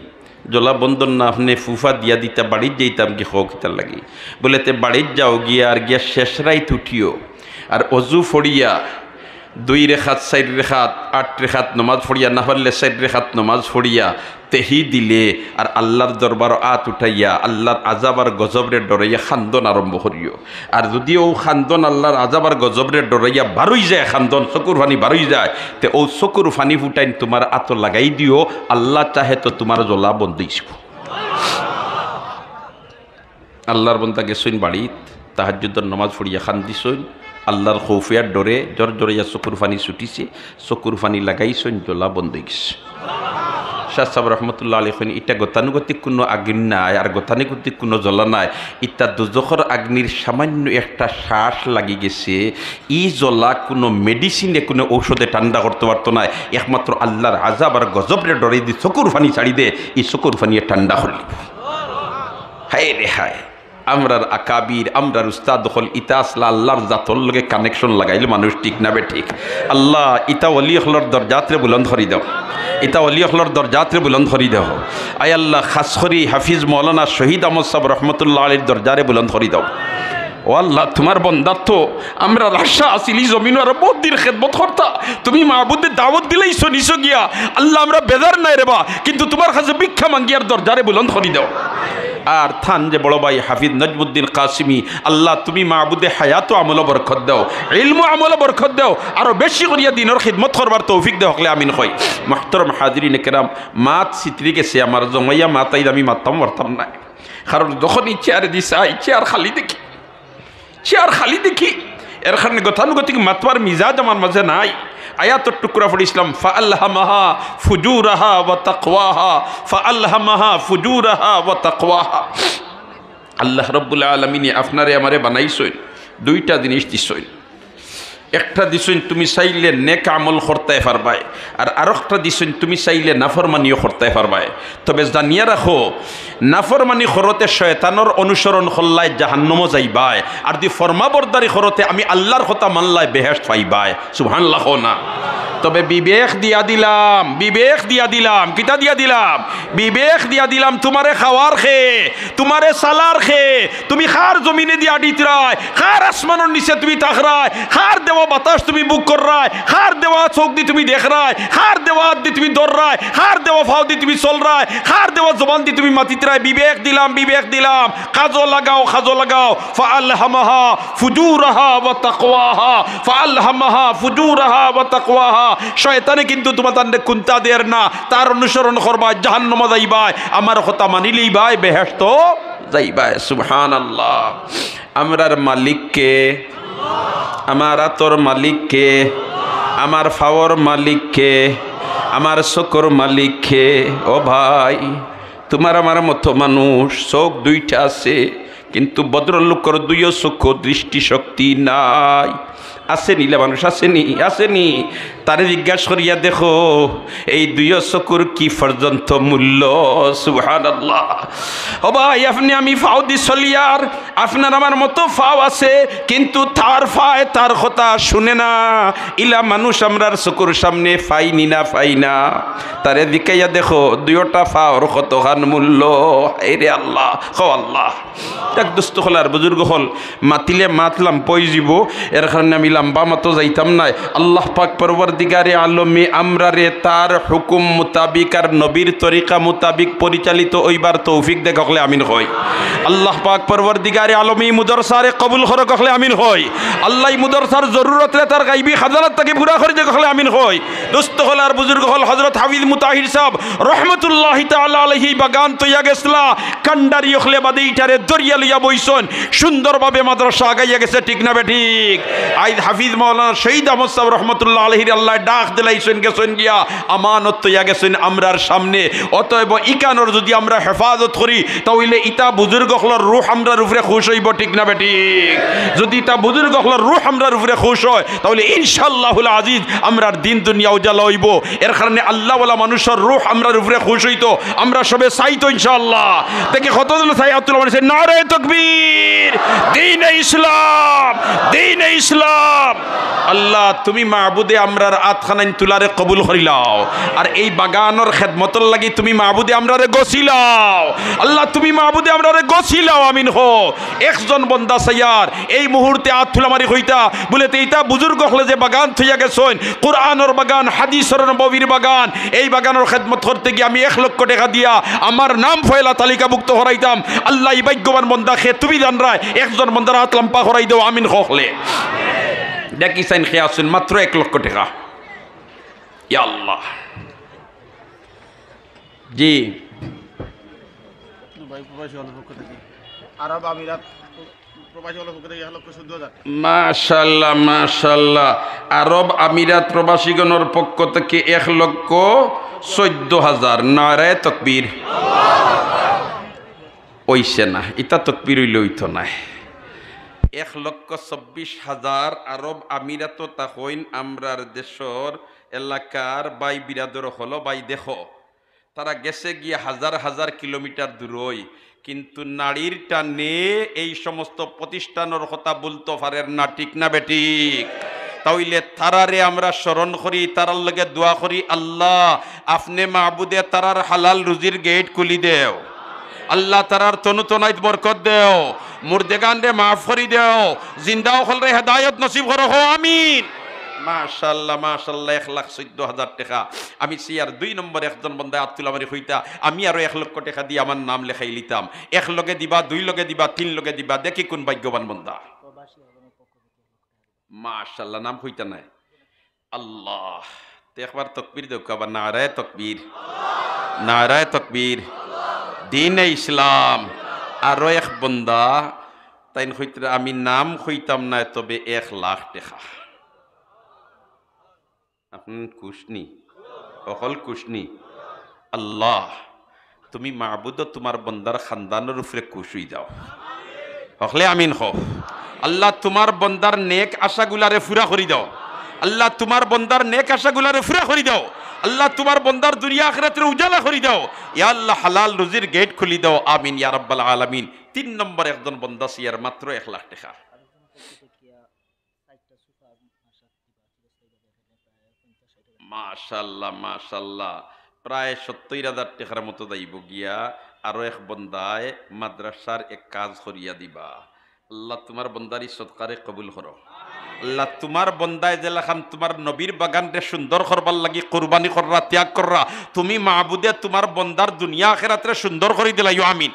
জলা বন্দর না, আপনে ফুফা দিয়া দিতা, বাড়িত যাইতাম গি, কও কিতার লাগি?" বুলে, "তে বাড়িত যাওগি, আর গিয়া শেষ রাইত উঠিও, আর অজু ফড়িয়া দুই রেখাত, চাইর রেখাত, আট রেখাত নমাজ ফড়িয়া, না পারলে চাইর রেখাত নমাজ ফড়িয়া, তেহি দিলে আর আল্লার দরবারো আত উঠাইয়া আল্লার আজাব আর গজবরে ডরাইয়া খান্দন আরম্ভ করিও। আর যুদি অউ খান্দন আল্লার আজাব আর গজবরে ডরাইয়া বারই যায়, খান্দন চকুর পানি বারই যায়, তে অউ চকুর পানি ফুটাইন তুমার আতো লাগাই দিও, আল্লা চাহে তো তুমার জলা বন্ধ অইযিবো।" আল্লার বন্দা গেছইন বাড়িত, তাহাজ্জুদর নমাজ ফড়িয়া খান্দিছইন, আল্লার খৌফে আর ডরে জর জরাইয়া চকুর পানি ছুটিছে, চকুর পানি লাগাইছইন, জলা বন্ধ অইগেছে। শাহ সাব রহমতুল্লাহ আলাইহি কইন, "ইটা গতানুগতিক কুনু আগুইন নায়, আর গতানুগতিক কুনু জলা নায়, ইটা দুজখর আগ্নির সামান্য একটা শ্বাস লাগি গেছে। ই জলা কুনু মেডিসিনে, কুনু ঔষধে ঠান্ডা করতো পারতো নায়, একমাত্র আল্লার আজাব আর গজবরে ডরাইয়া দি চকুর পানি ছাড়ি দে, ই চকুর পানিয়ে ঠান্ডা করিলিবো।" হায় রে হায়। আমরার আকাবির, আমরার উস্তাদ অকল ইতা আছলা আল্লার জাতর লগে কানেকশন লাগাইল মানুষ, ঠিক না বেঠিক? আল্লা, ইতা অলি অকলর দরজাতরে বুলন্দ করি দেও, ইতা অলি অকলর দরজাতরে বুলন্দ করি দেও। আয় আল্লা, খাস করি হাফিজ মৌলানা শহীদ আহমদ সাব রহমতুল্লাহ আলাইহির দরজারে বুলন্দ করি দেও। ও আল্লা, তুমার বন্দার তো আমরার আশা আছিল ই জমিনো আরো বউত দিন খেদমত করতা। তুমি মাবুদে দাওয়াত দিলাইছো নিছো গিয়া। আল্লা, আমরা বেজার নায় রেবা, কিন্তু তুমার কাছে ভিক্ষা মাগিয়ার দরজারে বুলন্দ করি দেও। আর তান যে বড় ভাই হাফিজ নজমুদ্দিন কাসিমি, আল্লা, তুমি মাবুদে হায়াত ও আমলো বরকত দেও, ইলম ও আমলো বরকত দেও, আরো বেশি করিয়া দিনর খিদমত করবার তৌফিক দেও, হকলে আমিন কই। মুহতারাম হাজিরিনে কেরাম, মাত ছিতরি গেছে আমার, জমাইয়া মাত আইজ আমি মাততাম পারতাম নায়, কারণ যখনই চেয়ারেদি চাই, চেয়ার খালি দেখি, চেয়ার খালি দেখি, এর কারণে গতানুগতিক মাতবার মিজাজ আমার মাঝে নাই। আয়াতর টুকরা পড়ছিলাম, "ফাআলহামাহা ফুজুরাহা ওয়া তাকওয়াহা, ফাআলহামাহা ফুজুরাহা ওয়া তাকওয়াহা।" আল্লাহ রাব্বুল আলামিনে আপনারে আমারে বানাইছইন, দুইটা জিনিস দিছইন। একটা দিছইন তুমি চাইলে নেক আমল করতায় পারবায়, আর আরোকটা দিছইন তুমি চাইলে নাফরমানিও করতায় পারবায়। তবে জানিয়া রাখো, নাফরমানি করতে শয়তানর অনুসরণ করলায় জাহান্নামো যাইবায়, আর যদি ফরমাবরদারি করতে আমি আল্লাহর কথা মানলায় বেহেশত পাইবায়। সুবহানাল্লাহ কও না। তবে বিবেক দিয়া দিলাম, বিবেক দিয়া দিলাম। কিতা দিয়া দিলাম? বিবেক দিয়া দিলাম। তুমারে খাওয়ার খে, তুমারে চালার খে, তুমি কার জমিনেদি আটিতরায়, কার আসমানর নিচে তুমি থাকরায়, কার দেওয়া বাতাস তুমি ভোগ কররায়, কার দেওয়া চউখদি তুমি দেখরায়, কার দেওয়া আতদি তুমি ধররায়, কার দেওয়া পাওদি তুমি চলরায়, কার দেওয়া জবানদি তুমি মাতিতরায়। বিবেক দিলাম, বিবেক দিলাম। কাজো লাগাও, কাজো লাগাও। ফাআলহামাহা ফুজুরাহা ওয়া তাকওয়াহা, ফাআলহামাহা ফুজুরাহা ওয়া তাকওয়াহা। শয়তানে কিন্তু তুমাতানরে কুন্তা দের না, তার অনুসরণ করবায়, জাহান্নামো যাইবায়, আমার কথা মানিলিবায়, বেহেশতো যাইবায়। সুবহানাল্লাহ। আমরার মালিক কে? আমার আতর মালিক কে? আমার পাওর মালিক কে? আমার চকুর মালিক কে? ও ভাই, তুমার আমার মতো মানুষ, চউখ দুইটা আছে, কিন্তু ভদ্রলোকর দুইও চকুর দৃষ্টিশক্তি নাই। আছে নি ইলা মানুষ? আছে নি? আছে নি? তারে জিজ্ঞাস করিয়া দেখো, এই দুইও চকুর কি পর্যন্ত মূল্য? সুবহানাল্লাহ। ও ভাই, আপনে আমি পাওদি চলিয়ার, আপনার আমার মতো পাও আছে, কিন্তু তার পায় তার কথা শুনে না। ইলা মানুষ আমরার চকুর সামনে পাই নি না, পাই না? তারে জিকাইয়া দেখো, দুইওটা পাওর কতখান মূল্য? হায়রে আল্লাহ, কও আল্লাহ। এক দোস্ত অকল আর বুজুর্গ অকল, মাতিলে মাত লাম্বা অইযিবো, এর কারণে আমি লাম্বা মাতো যাইতাম নায়। আল্লাহ পাক পরওয়ারদিগারে আলমে আমরারে তার হুকুম মোতাবিক আর নবীর তরিকা মোতাবিক পরিচালিত অইবার তৌফিক দেউক, হকলে আমিন কই। আল্লাহ পাক পরওয়ারদিগারে আলমে মুদরসারে কবুল করউক, হকলে আমিন কই। আল্লায় মুদরসার জরুরতরে তার গাইবি খাজানাত থাকি পুরা করি দেউক, হকলে আমিন কই। দোস্ত অকল আর বুজুর্গ অকল, হজরত হাফিজ মুতাহির সাব রহমতুল্লাহি তাআলা আলাইহি বাগান থইয়া গেছলা, কান্ডারি অকলে বাদে ইটারে ধরিয়া লইয়া বইছইন, সুন্দরভাবে মাদ্রাসা আগাইয়া গেছে, ঠিক না বেঠিক? আইজ হাফিজ মাওলানা শহীদ আহমদ সাব রহমতুল্লাহ আলাইহিরে আল্লায় ডাক দিলাইছইন, গেছইন গিয়া আমানত থইয়া গেছইন আমরার সামনে। অতএব ইখানর যুদি আমরা হেফাজত করি, তা অইলে ইতা বুজুর্গ অকলর রুহ আমরার উপরে খুশ অইবো, ঠিক না বেঠিক? যুদি ইতা বুজুর্গ অকলর রুহ আমরার উপরে খুশ অয়, তা অইলে ইনশাআল্লাহুল আজিজ আমরার দিন দুনিয়া উজালা অইবো। এর কারণে আল্লাহওয়ালা মানুষর রুহ আমরার উপরে খুশ অইতো, আমরা সবে চাইতো ইনশাআল্লাহ। দেখি কতজন চাই, আত তুলা মারছে, নারায়ে তকবীর, দ্বীনে ইসলাম, দ্বীনে ইসলাম। আল্লাহ, তুমি মাবুদে আমরার আতখানাইন তুলারে কবুল করিলাও, আর এই বাগানর খেদমতর লাগি তুমি মাবুদে আমরারে গছিলাও। আল্লাহ, তুমি মাবুদে আমরারে গছিলাও, আমিন কও। একজন বন্দা চাইয়ার এই মুহূর্তে আত তুলা মারি কইতা, বুলে, তে ইতা বুজুর্গ অকলে যে বাগান থইয়া গেছইন, কুরআনর বাগান, হাদিসর নববীর বাগান, এই বাগানর খেদমত করতে গিয়া আমি এক লক্ষ টেকা দিয়া আমার নাম পয়লা তালিকাভুক্ত করাইতাম। আল্লাহ, ই ভাগ্যবান বন্দা কে তুমি জানরায়, একজন বন্দার আত লাম্বা করাই দেও, আমিন কও হকলে। দেখি চাইন কে আছইন, মাত্র এক লক্ষ টেকা। ইয়া আল্লাহ। জি। ভাই, প্রবাসী হলের পক্ষ থেকে, আরব আমিরাত প্রবাসী হলের পক্ষ থেকে এক লক্ষ চোদ্দ হাজার। মাশাআল্লাহ, মাশাআল্লাহ। আরব আমিরাত প্রবাসীগণর পক্ষ থেকে এক লক্ষ চোদ্দ হাজার। নারায়ে তকবীর। অইছে না, ইতা তকবীর অইলে অইতো নায়। এক লক্ষ চব্বিশ হাজার আরব আমিরাতো থাকইন আমরার দেশর এলাকার ভাই বিরাদর অকল। ভাই দেখো, তারা গেছে গিয়া হাজার হাজার কিলোমিটার দূরই, কিন্তু নাড়ির টানে এই সমস্ত প্রতিষ্ঠানর কথা ভুলতো পারের না, ঠিক না বেঠিক? তা অইলে তারারে আমরা স্মরণ করি, তারার লগে দোয়া করি, আল্লাহ, আপনে মাবুদে তারার হালাল রুজির গেইট খুলি দেও। আল্লাহ, তারার তনু তনাইত বরকত দেও, মুর্দেগানরে মাফ করি দেও, জিন্দা অকলরে হেদায়ত নসিব করো, কও আমিন। মাশাআল্লাহ, মাশাআল্লাহ, এক লাখ চোদ্দ হাজার টেকা। আমি চেয়ার দুই নম্বর একজন বন্দায় আত তুলা মারি কইতা, আমি আরো এক লক্ষ টেকা দিয়া আমার নাম লেখাইলিতাম। এক লগে দিবা, দুই লগে দিবা, তিন লগে দিবা, দেখি কুন ভাগ্যবান বন্দা। মাশাআল্লাহ, নাম কইতা নায়। আল্লাহ, তে একবার তকবীর দেউক্কা, আবার নারায়ে তকবীর, নারায়ে তকবীর, দ্বীনে ইসলাম। আরো এক বন্দা, তাইন কইতরা, আমি নাম কইতাম নায়, তবে এক লাখ টেকা। আপনি খুশ নি? হকল খুশ নি? আল্লাহ, তুমি মাবুদ তুমার বন্দার খানদানর উপরে খুশ অই যাও। হকলে আমিন কও। আল্লাহ, তুমার বন্দার নেক আশাগুলারে পুরা করি দাও। আল্লাহ, তুমার বন্দার নেক আশাগুলারে পুরা করি দাও। আল্লাহ, তুমার বন্দার দুনিয়া আখিরাতরে উজালা করি দাও। ইয়া আল্লাহ, হালাল রুজির গেট খুলি দাও। আমিন ইয়া রাব্বাল আলামিন। তিন নম্বর একজন বন্দা চাইয়ার মাত্র এক লাখ টেকা। মাশাআল্লাহ, মাশাআল্লাহ। প্রায় সত্তইর হাজার টেকার মতো যাইবো গিয়া। আরো এক বন্দায় মাদ্রাসার এক কাজ করিয়া দিবা। আল্লাহ, তুমার বন্দার ই সদকারে কবুল করো। আল্লাহ, তুমার বন্দায় যেলাখান তুমার নবীর বাগানরে সুন্দর করবার লাগি কুরবানি কররা, ত্যাগ কররা, তুমি মাবুদে তুমার বন্দার দুনিয়া আখিরাতরে সুন্দর করি দিলাইও। আমিন।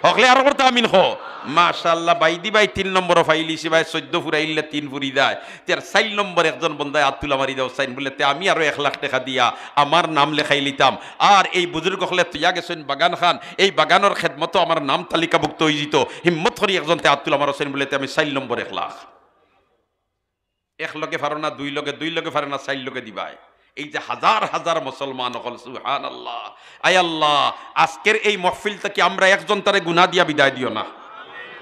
হকলে আরো করতে আমিন কও। মাশাআল্লাহ, বাইদি ভাই তিন নম্বরও পাইলিছি ভাই, চৈদ্দ ফুরাইলে তিন ফুরি যায়। তে আর চাইর নম্বর একজন বন্দায় আত তুলা মারি দেও চাইন বুলে, তে আমি আরো এক লাখ টেকা দিয়া আমার নাম লেখাই লিতাম। আর এই বুজুর্গ অকলে থইয়া গেছইন বাগান খান, এই বাগানর খেদমতো আমার নাম তালিকাভুক্ত অই যিতো। হিম্মত করি একজন তে আত তুলা মারো চাইন বুলে, তে আমি চাইর নম্বর এক লাখ। এক লগে পারো না, দুই লগে, দুই লগে পারে না, চাইর লগে দিবায়। এই যে হাজার হাজার মুসলমান অকল, সুবহানাল্লাহ। আয় আল্লাহ, আজকের এই মহফিল থাকি আমরা একজন তারে গুনা দিয়া বিদায় দিও না।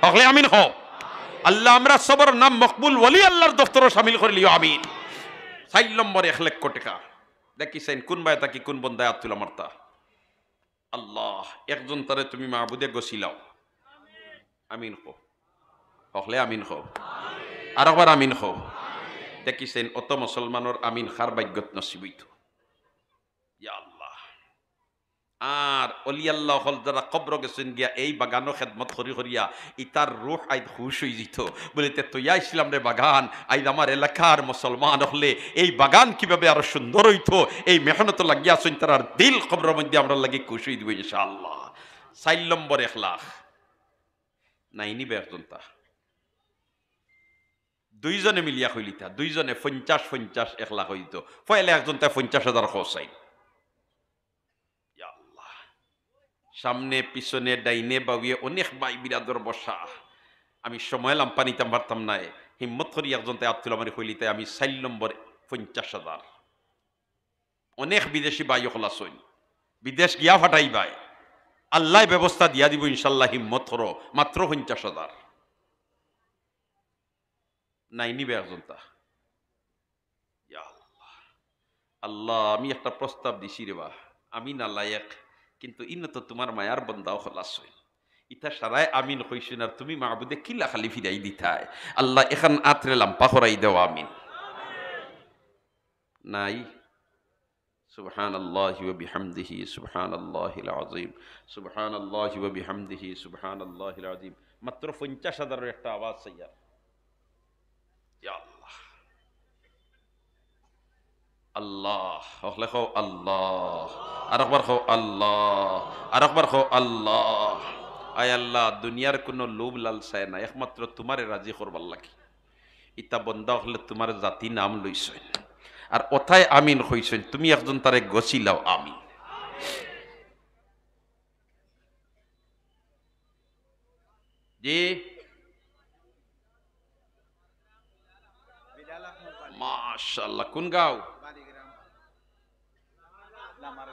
হকলে আমিন কও। আল্লাহ, আমরা সবর নাম মকবুল ওলি আল্লাহর দফতরো শামিল করিলিও। আমিন। চাইর নম্বর এক লক্ষ টেকা। দেখি চাইন কুন বায় থাকি কুন বন্দায় আত তুলা মারতা। আল্লাহ, একজন তারে তুমি মাবুদে গছিলাও। আমিন কও। হকলে আমিন কও। আরকবার আমিন কও। দেখি চাইন অত মুসলমানর আমিন কার ভাগ্যত নসিব অইতো। ইয়া আল্লাহ। আর অলি আল্লাহ অকল যারা কবরো গেছইন গিয়া এই বাগানো খেদমত করি করিয়া ইতার রুহ আইজ খুশ অই যিতো। বুলে, তে থইয়া আইছলাম রে বাগান, আইজ আমার এলাকার মুসলমান অকলে এই বাগান কিভাবে আরো সুন্দর অইতো, এই মেহনতো লাগিয়া আছইন, তারার দিল কবরর মধ্যে আমরার লাগি খুশ অই দিবো ইনশাআল্লাহ। চাইর নম্বর এক লাখ। নাইনি বে একজন তা। দুইজনে মিলিয়া কইলিতা, দুইজনে পঞ্চাশ পঞ্চাশ এক লাখ অই দিতো। পয়লা একজন তায় পঞ্চাশ হাজার কও চাইন। ইয়া আল্লাহ। সামনে পিছনে ডাইনে বাউয়ে অনেক ভাই বিরাদর বসা। আমি সময় লাম্বা নিতাম পারতাম নায়। হিম্মত করি একজন তায় আত তুলা মারি কইলিতা, আমি চাইর নম্বর পঞ্চাশ হাজার। অনেক বিদেশি ভাই অকল আছইন, বিদেশ গিয়া ফাটাইবায়, আল্লায় ব্যবস্থা দিয়া দিবো ইনশাআল্লাহ। হিম্মত করো, মাত্র পঞ্চাশ হাজার। নাইনি বে একজন তা। ইয়া আল্লাহ, আল্লাহ, আমি একটা প্রস্তাব দিছি রে বা, আমি নালায়েক, কিন্তু ইনো তো তুমার মায়ার বন্দা অকল আছইন। ইতা সারায় আমিন কইছইন, আর তুমি মাবুদে কিলা খালি ফিরাই দিতায়। আল্লাহ, এখান আতরে লাম্বা করাই দেও, আমিন। নাই। সুবহানাল্লাহি ওয়া বিহামদিহি, সুবহানাল্লাহিল আযীম, সুবহানাল্লাহি ওয়া বিহামদিহি, সুবহানাল্লাহিল আযীম। মাত্র পঞ্চাশ হাজারর একটা আওয়াজ চাইয়ার। ইয়া আল্লাহ। আল্লাহ। হকলে কও আল্লাহ। আরকবার কও আল্লাহ। আরকবার কও আল্লাহ। আয় আল্লাহ, দুনিয়ার কুনু লোভ লালসায় না, একমাত্র তুমারে রাজি করবার লাগি। ইতা বন্দা অকলে তুমার জাতি নাম লইছইন। আর অতায় আমিন কইছইন, তুমি একজন তারে গছিলাও, আমিন। জি। মাশাআল্লাহ, কুন গাঁও?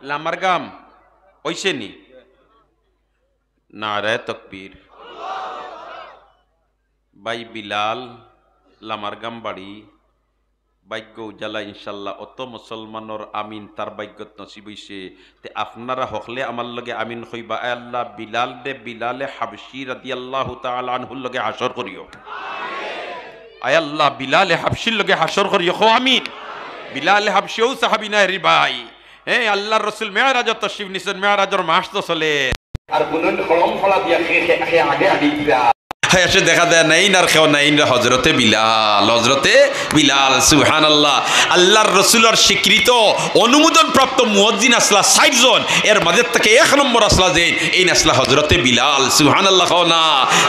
লামারগাম। অইছে নি? নারায়ে তকবীর। ভাই বিলাল, লামারগাম বাড়ি, ভাগ্য উজালা ইনশাআল্লাহ। অত মুসলমানর আমিন তার ভাগ্যত নসিব অইছে। তে আপনারা হকলে আমার লগে আমিন কইবা, আয় আল্লাহ, বিলাল রে, বিলালে হাবশি রাদিয়াল্লাহু তাআলা আনহুর লগে হাশর করিও। আয় আল্লাহ, বিলালে হাবশির লগে হাশর করিও, কও আমিন। বিলালে হাবশি অউ সাহাবী নায় রে ভাই। হে, আল্লাহর রসুল মেরাজো তশরিফ নিছইন, মেরাজর মাস তো চলে। আর হুনইন খড়ম খড়া দিয়া খে, খে, খে আগে আনি দিরা। হে, এসে দেখা যায় নাইন আর কেউ নাইন রে, হজরতে বিলাল, হজরতে বিলাল, সুবহানাল্লাহ। আল্লাহর রসুলর স্বীকৃত অনুমোদন প্রাপ্ত মুয়াজ্জিন আছলা চাইরজন, এর মাঝে থাকি এক নম্বর আছলা যেইন, এইন আছলা হজরতে বিলাল, সুবহানাল্লাহ কও না।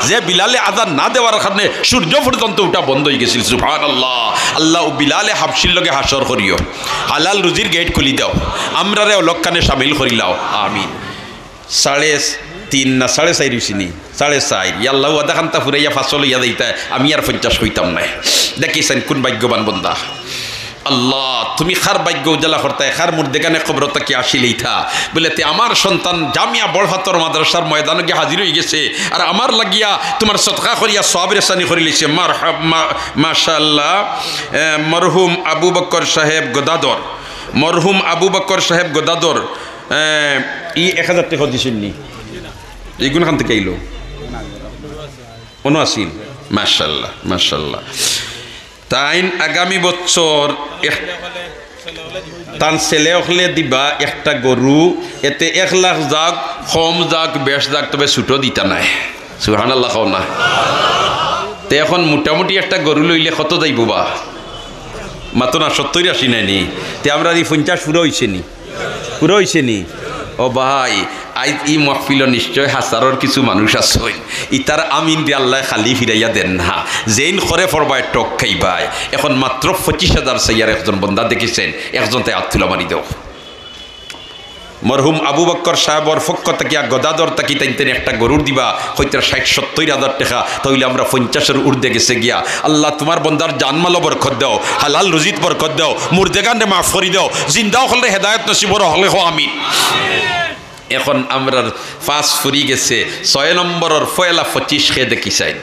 যে বিলালে আজান না দেওয়ার কারণে সূর্য পর্যন্ত উঠা বন্ধ অই গেছিল, সুবহানাল্লাহ। আল্লাহ, অউ বিলালে হাবশির লগে হাশর করিও, হালাল রুজির গেট খুলি দাও, আমরারে অউ লোকখানে শামিল করিলাও, আমিন। সাড়ে তিন না সাড়ে চাইর অইছে নি? সাড়ে চাইর। ইয়া আল্লাহ, ওয়াদা খান্তা ফুরাইয়া পাঁচশো লইয়া যাইতায়, আমি আর পঞ্চাশ কইতাম নায়। দেখি চাইন কুন ভাগ্যবান বন্দা। আল্লাহ, তুমি কার ভাইগ্য উজালা করতায়, কার মুর্দেগানে কবর থাকি আসিলাইতা। বলে, তে আমার সন্তান জামিয়া বড়ফাত্তর মাদ্রাসার ময়দানো গিয়া হাজির অইগেছে, আর আমার লাগিয়া তুমার সদকা করিয়া সওয়াব রেসানি করিলাইছে। মারহাব-, মা-, মাশাআল্লাহ। এ, মরহুম আবু বকর সাহেব গদাধর, মরহুম আবু বকর সাহেব গদাধর, এ, ই এক হাজার টেকা দিছইন নি? ইগুন খান থাকি আইলো? অনো আছিল। মাশাআল্লাহ, মাশাআল্লাহ। তাইন আগামী বছর এক-, তান ছেলে অকলে দিবা একটা গরু, এতে এক লাখ যাউক, কম যাউক, বেশ যাউক, তবে ছুটো দিতা নায়। সুবহানাল্লাহ কও না। তে এখন মোটামুটি একটা গরু লইলে কত যাইবো বা? মাতো না, সত্তইর আশি নায় নি? তে আমরার ই পঞ্চাশ পুরা অইছে নি? পুরা অইছে নি? ও ভাই, আইজ ই মাহফিলো নিশ্চয় হাজারর কিছু মানুষ আছইন, ইতার আমিনরে আল্লায় খালি ফিরাইয়া দেইন না। যেইন করে পড়বায় টক খাইবায়। এখন মাত্র পঁচিশ হাজার চাইয়ার একজন বন্দা দেখিছইন, একজন তাই আত তুলা মারি দেও। মরহুম আবু বক্কর সাহেবর পক্ষ থাকিয়া গদাধর থাকি তাইন তাইন একটা গরুর দিবা, কইতরা ষাইট সত্তইর হাজার টেকা, তা অইলে আমরা পঞ্চাশর ঊর্ধ্বে গেছে গিয়া। আল্লাহ, তুমার বন্দার জানমালো বরকত দেও, হালাল রুজিত বরকত দেও, মুর্দেগানরে মাফ করি দেও, জিন্দা অকলরে হেদায়েত নসিব করো, হকলে কও আমিন। এখন আমরার পাঁচ ফুরি গেছে, ছয় নম্বরর পয়লা পঁচিশ কে দেখি চাই।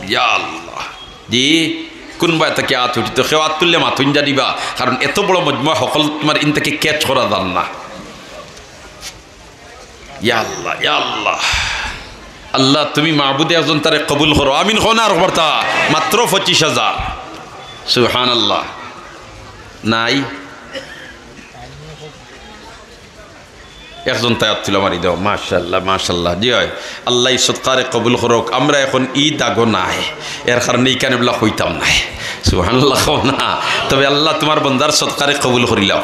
ইয়া আল্লাহ। জি, কুনবায় থাকি আত উঠিতো, কেউ আত তুললে মাতইন জানিবা, কারণ এত বড় মজমা হকল তুমার ইন থাকি catch করা যার না। ইয়া আল্লাহ, ইয়া আল্লাহ। আল্লাহ, তুমি মাবুদে একজন তারে কবুল করো। আমিন কও না আরক বার্তা? মাত্র পঁচিশ হাজার। সুবহানাল্লাহ। নাই? একজন তাই আত তুলা মারি দেও। মাশাআল্লাহ, মাশাআল্লাহ। জি অয়, আল্লাহ ই সদকারে কবুল করউক। আমরা এখন ই দাগো নাই, এর কারণে ইখানে বলা কইতাম নায়। সুবহানাল্লাহ কও না। তবে আল্লাহ তুমার বন্দার সদকারে কবুল করিলাও।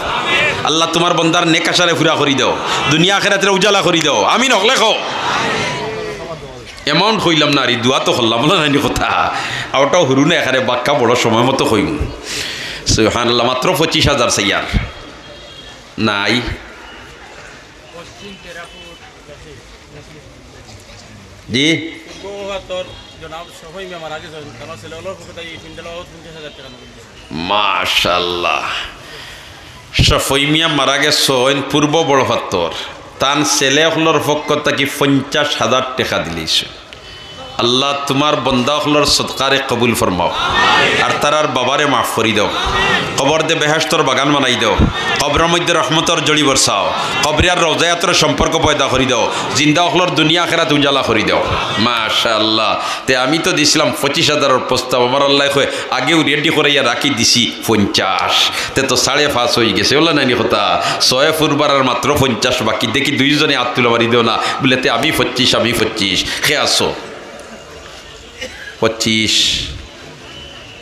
আল্লাহ তুমার বন্দার নেক আশারে পুরা করি দেও, দুনিয়া আখেরাতরে উজালা করি দেও। আমিন হকলে কও। Amount কইলাম না, আর ই দোয়া তো করলাম, বলা নাইনি কথা। আর ওটাও হুরু না, এখানে বাক্কা বড় সময় মতো কইমু। সুবহানাল্লাহ, মাত্র পঁচিশ হাজার চাইয়ার। নাই। জি। পূর্ব বড়ফাত্তর জনাব শফি মিয়া মারা গেছইন, তান ছেলে অকলর পক্ষ থাকি এই পিন্ডালো পঞ্চাশ হাজার টেকা নগদ দিছে। মাশাআল্লাহ। শফি মিয়া মারা গেছইন পূর্ব বড়ফাত্তর, তান ছেলে অকলর পক্ষ থাকি পঞ্চাশ হাজার টেকা দিলাইছে। আল্লাহ, তুমার বন্দা অকলর সদকারে কবুল ফরমাও, আর তারার বাবারে মাফ করি দেও, কবরদে বেহেশতর বাগান বানাই দেও, কবরর মধ্যে রহমতর জড়ি বরসাও, কবরিয়ার রওজায় আতরে সম্পর্ক পয়দা করি দেও, জিন্দা অকলর দুনিয়া আখেরাত উজালা করি দেও। মাশাআল্লাহ। তে আমি তো দিছলাম পঁচিশ হাজারর প্রস্তাব, আমার আল্লায় কয় আগেউ ready করাইয়া রাখি দিছি পঞ্চাশ। তে তো সাড়ে পাঁচ অইগেছে, অলা নাইনি কথা? ছয় ফুরবার আর মাত্র পঞ্চাশ বাকি। দেখি দুইজনে আত তুলা মারি দেও না, বলে, তে আমি পঁচিশ, আমি পঁচিশ। কে আছো? পঁচিশ।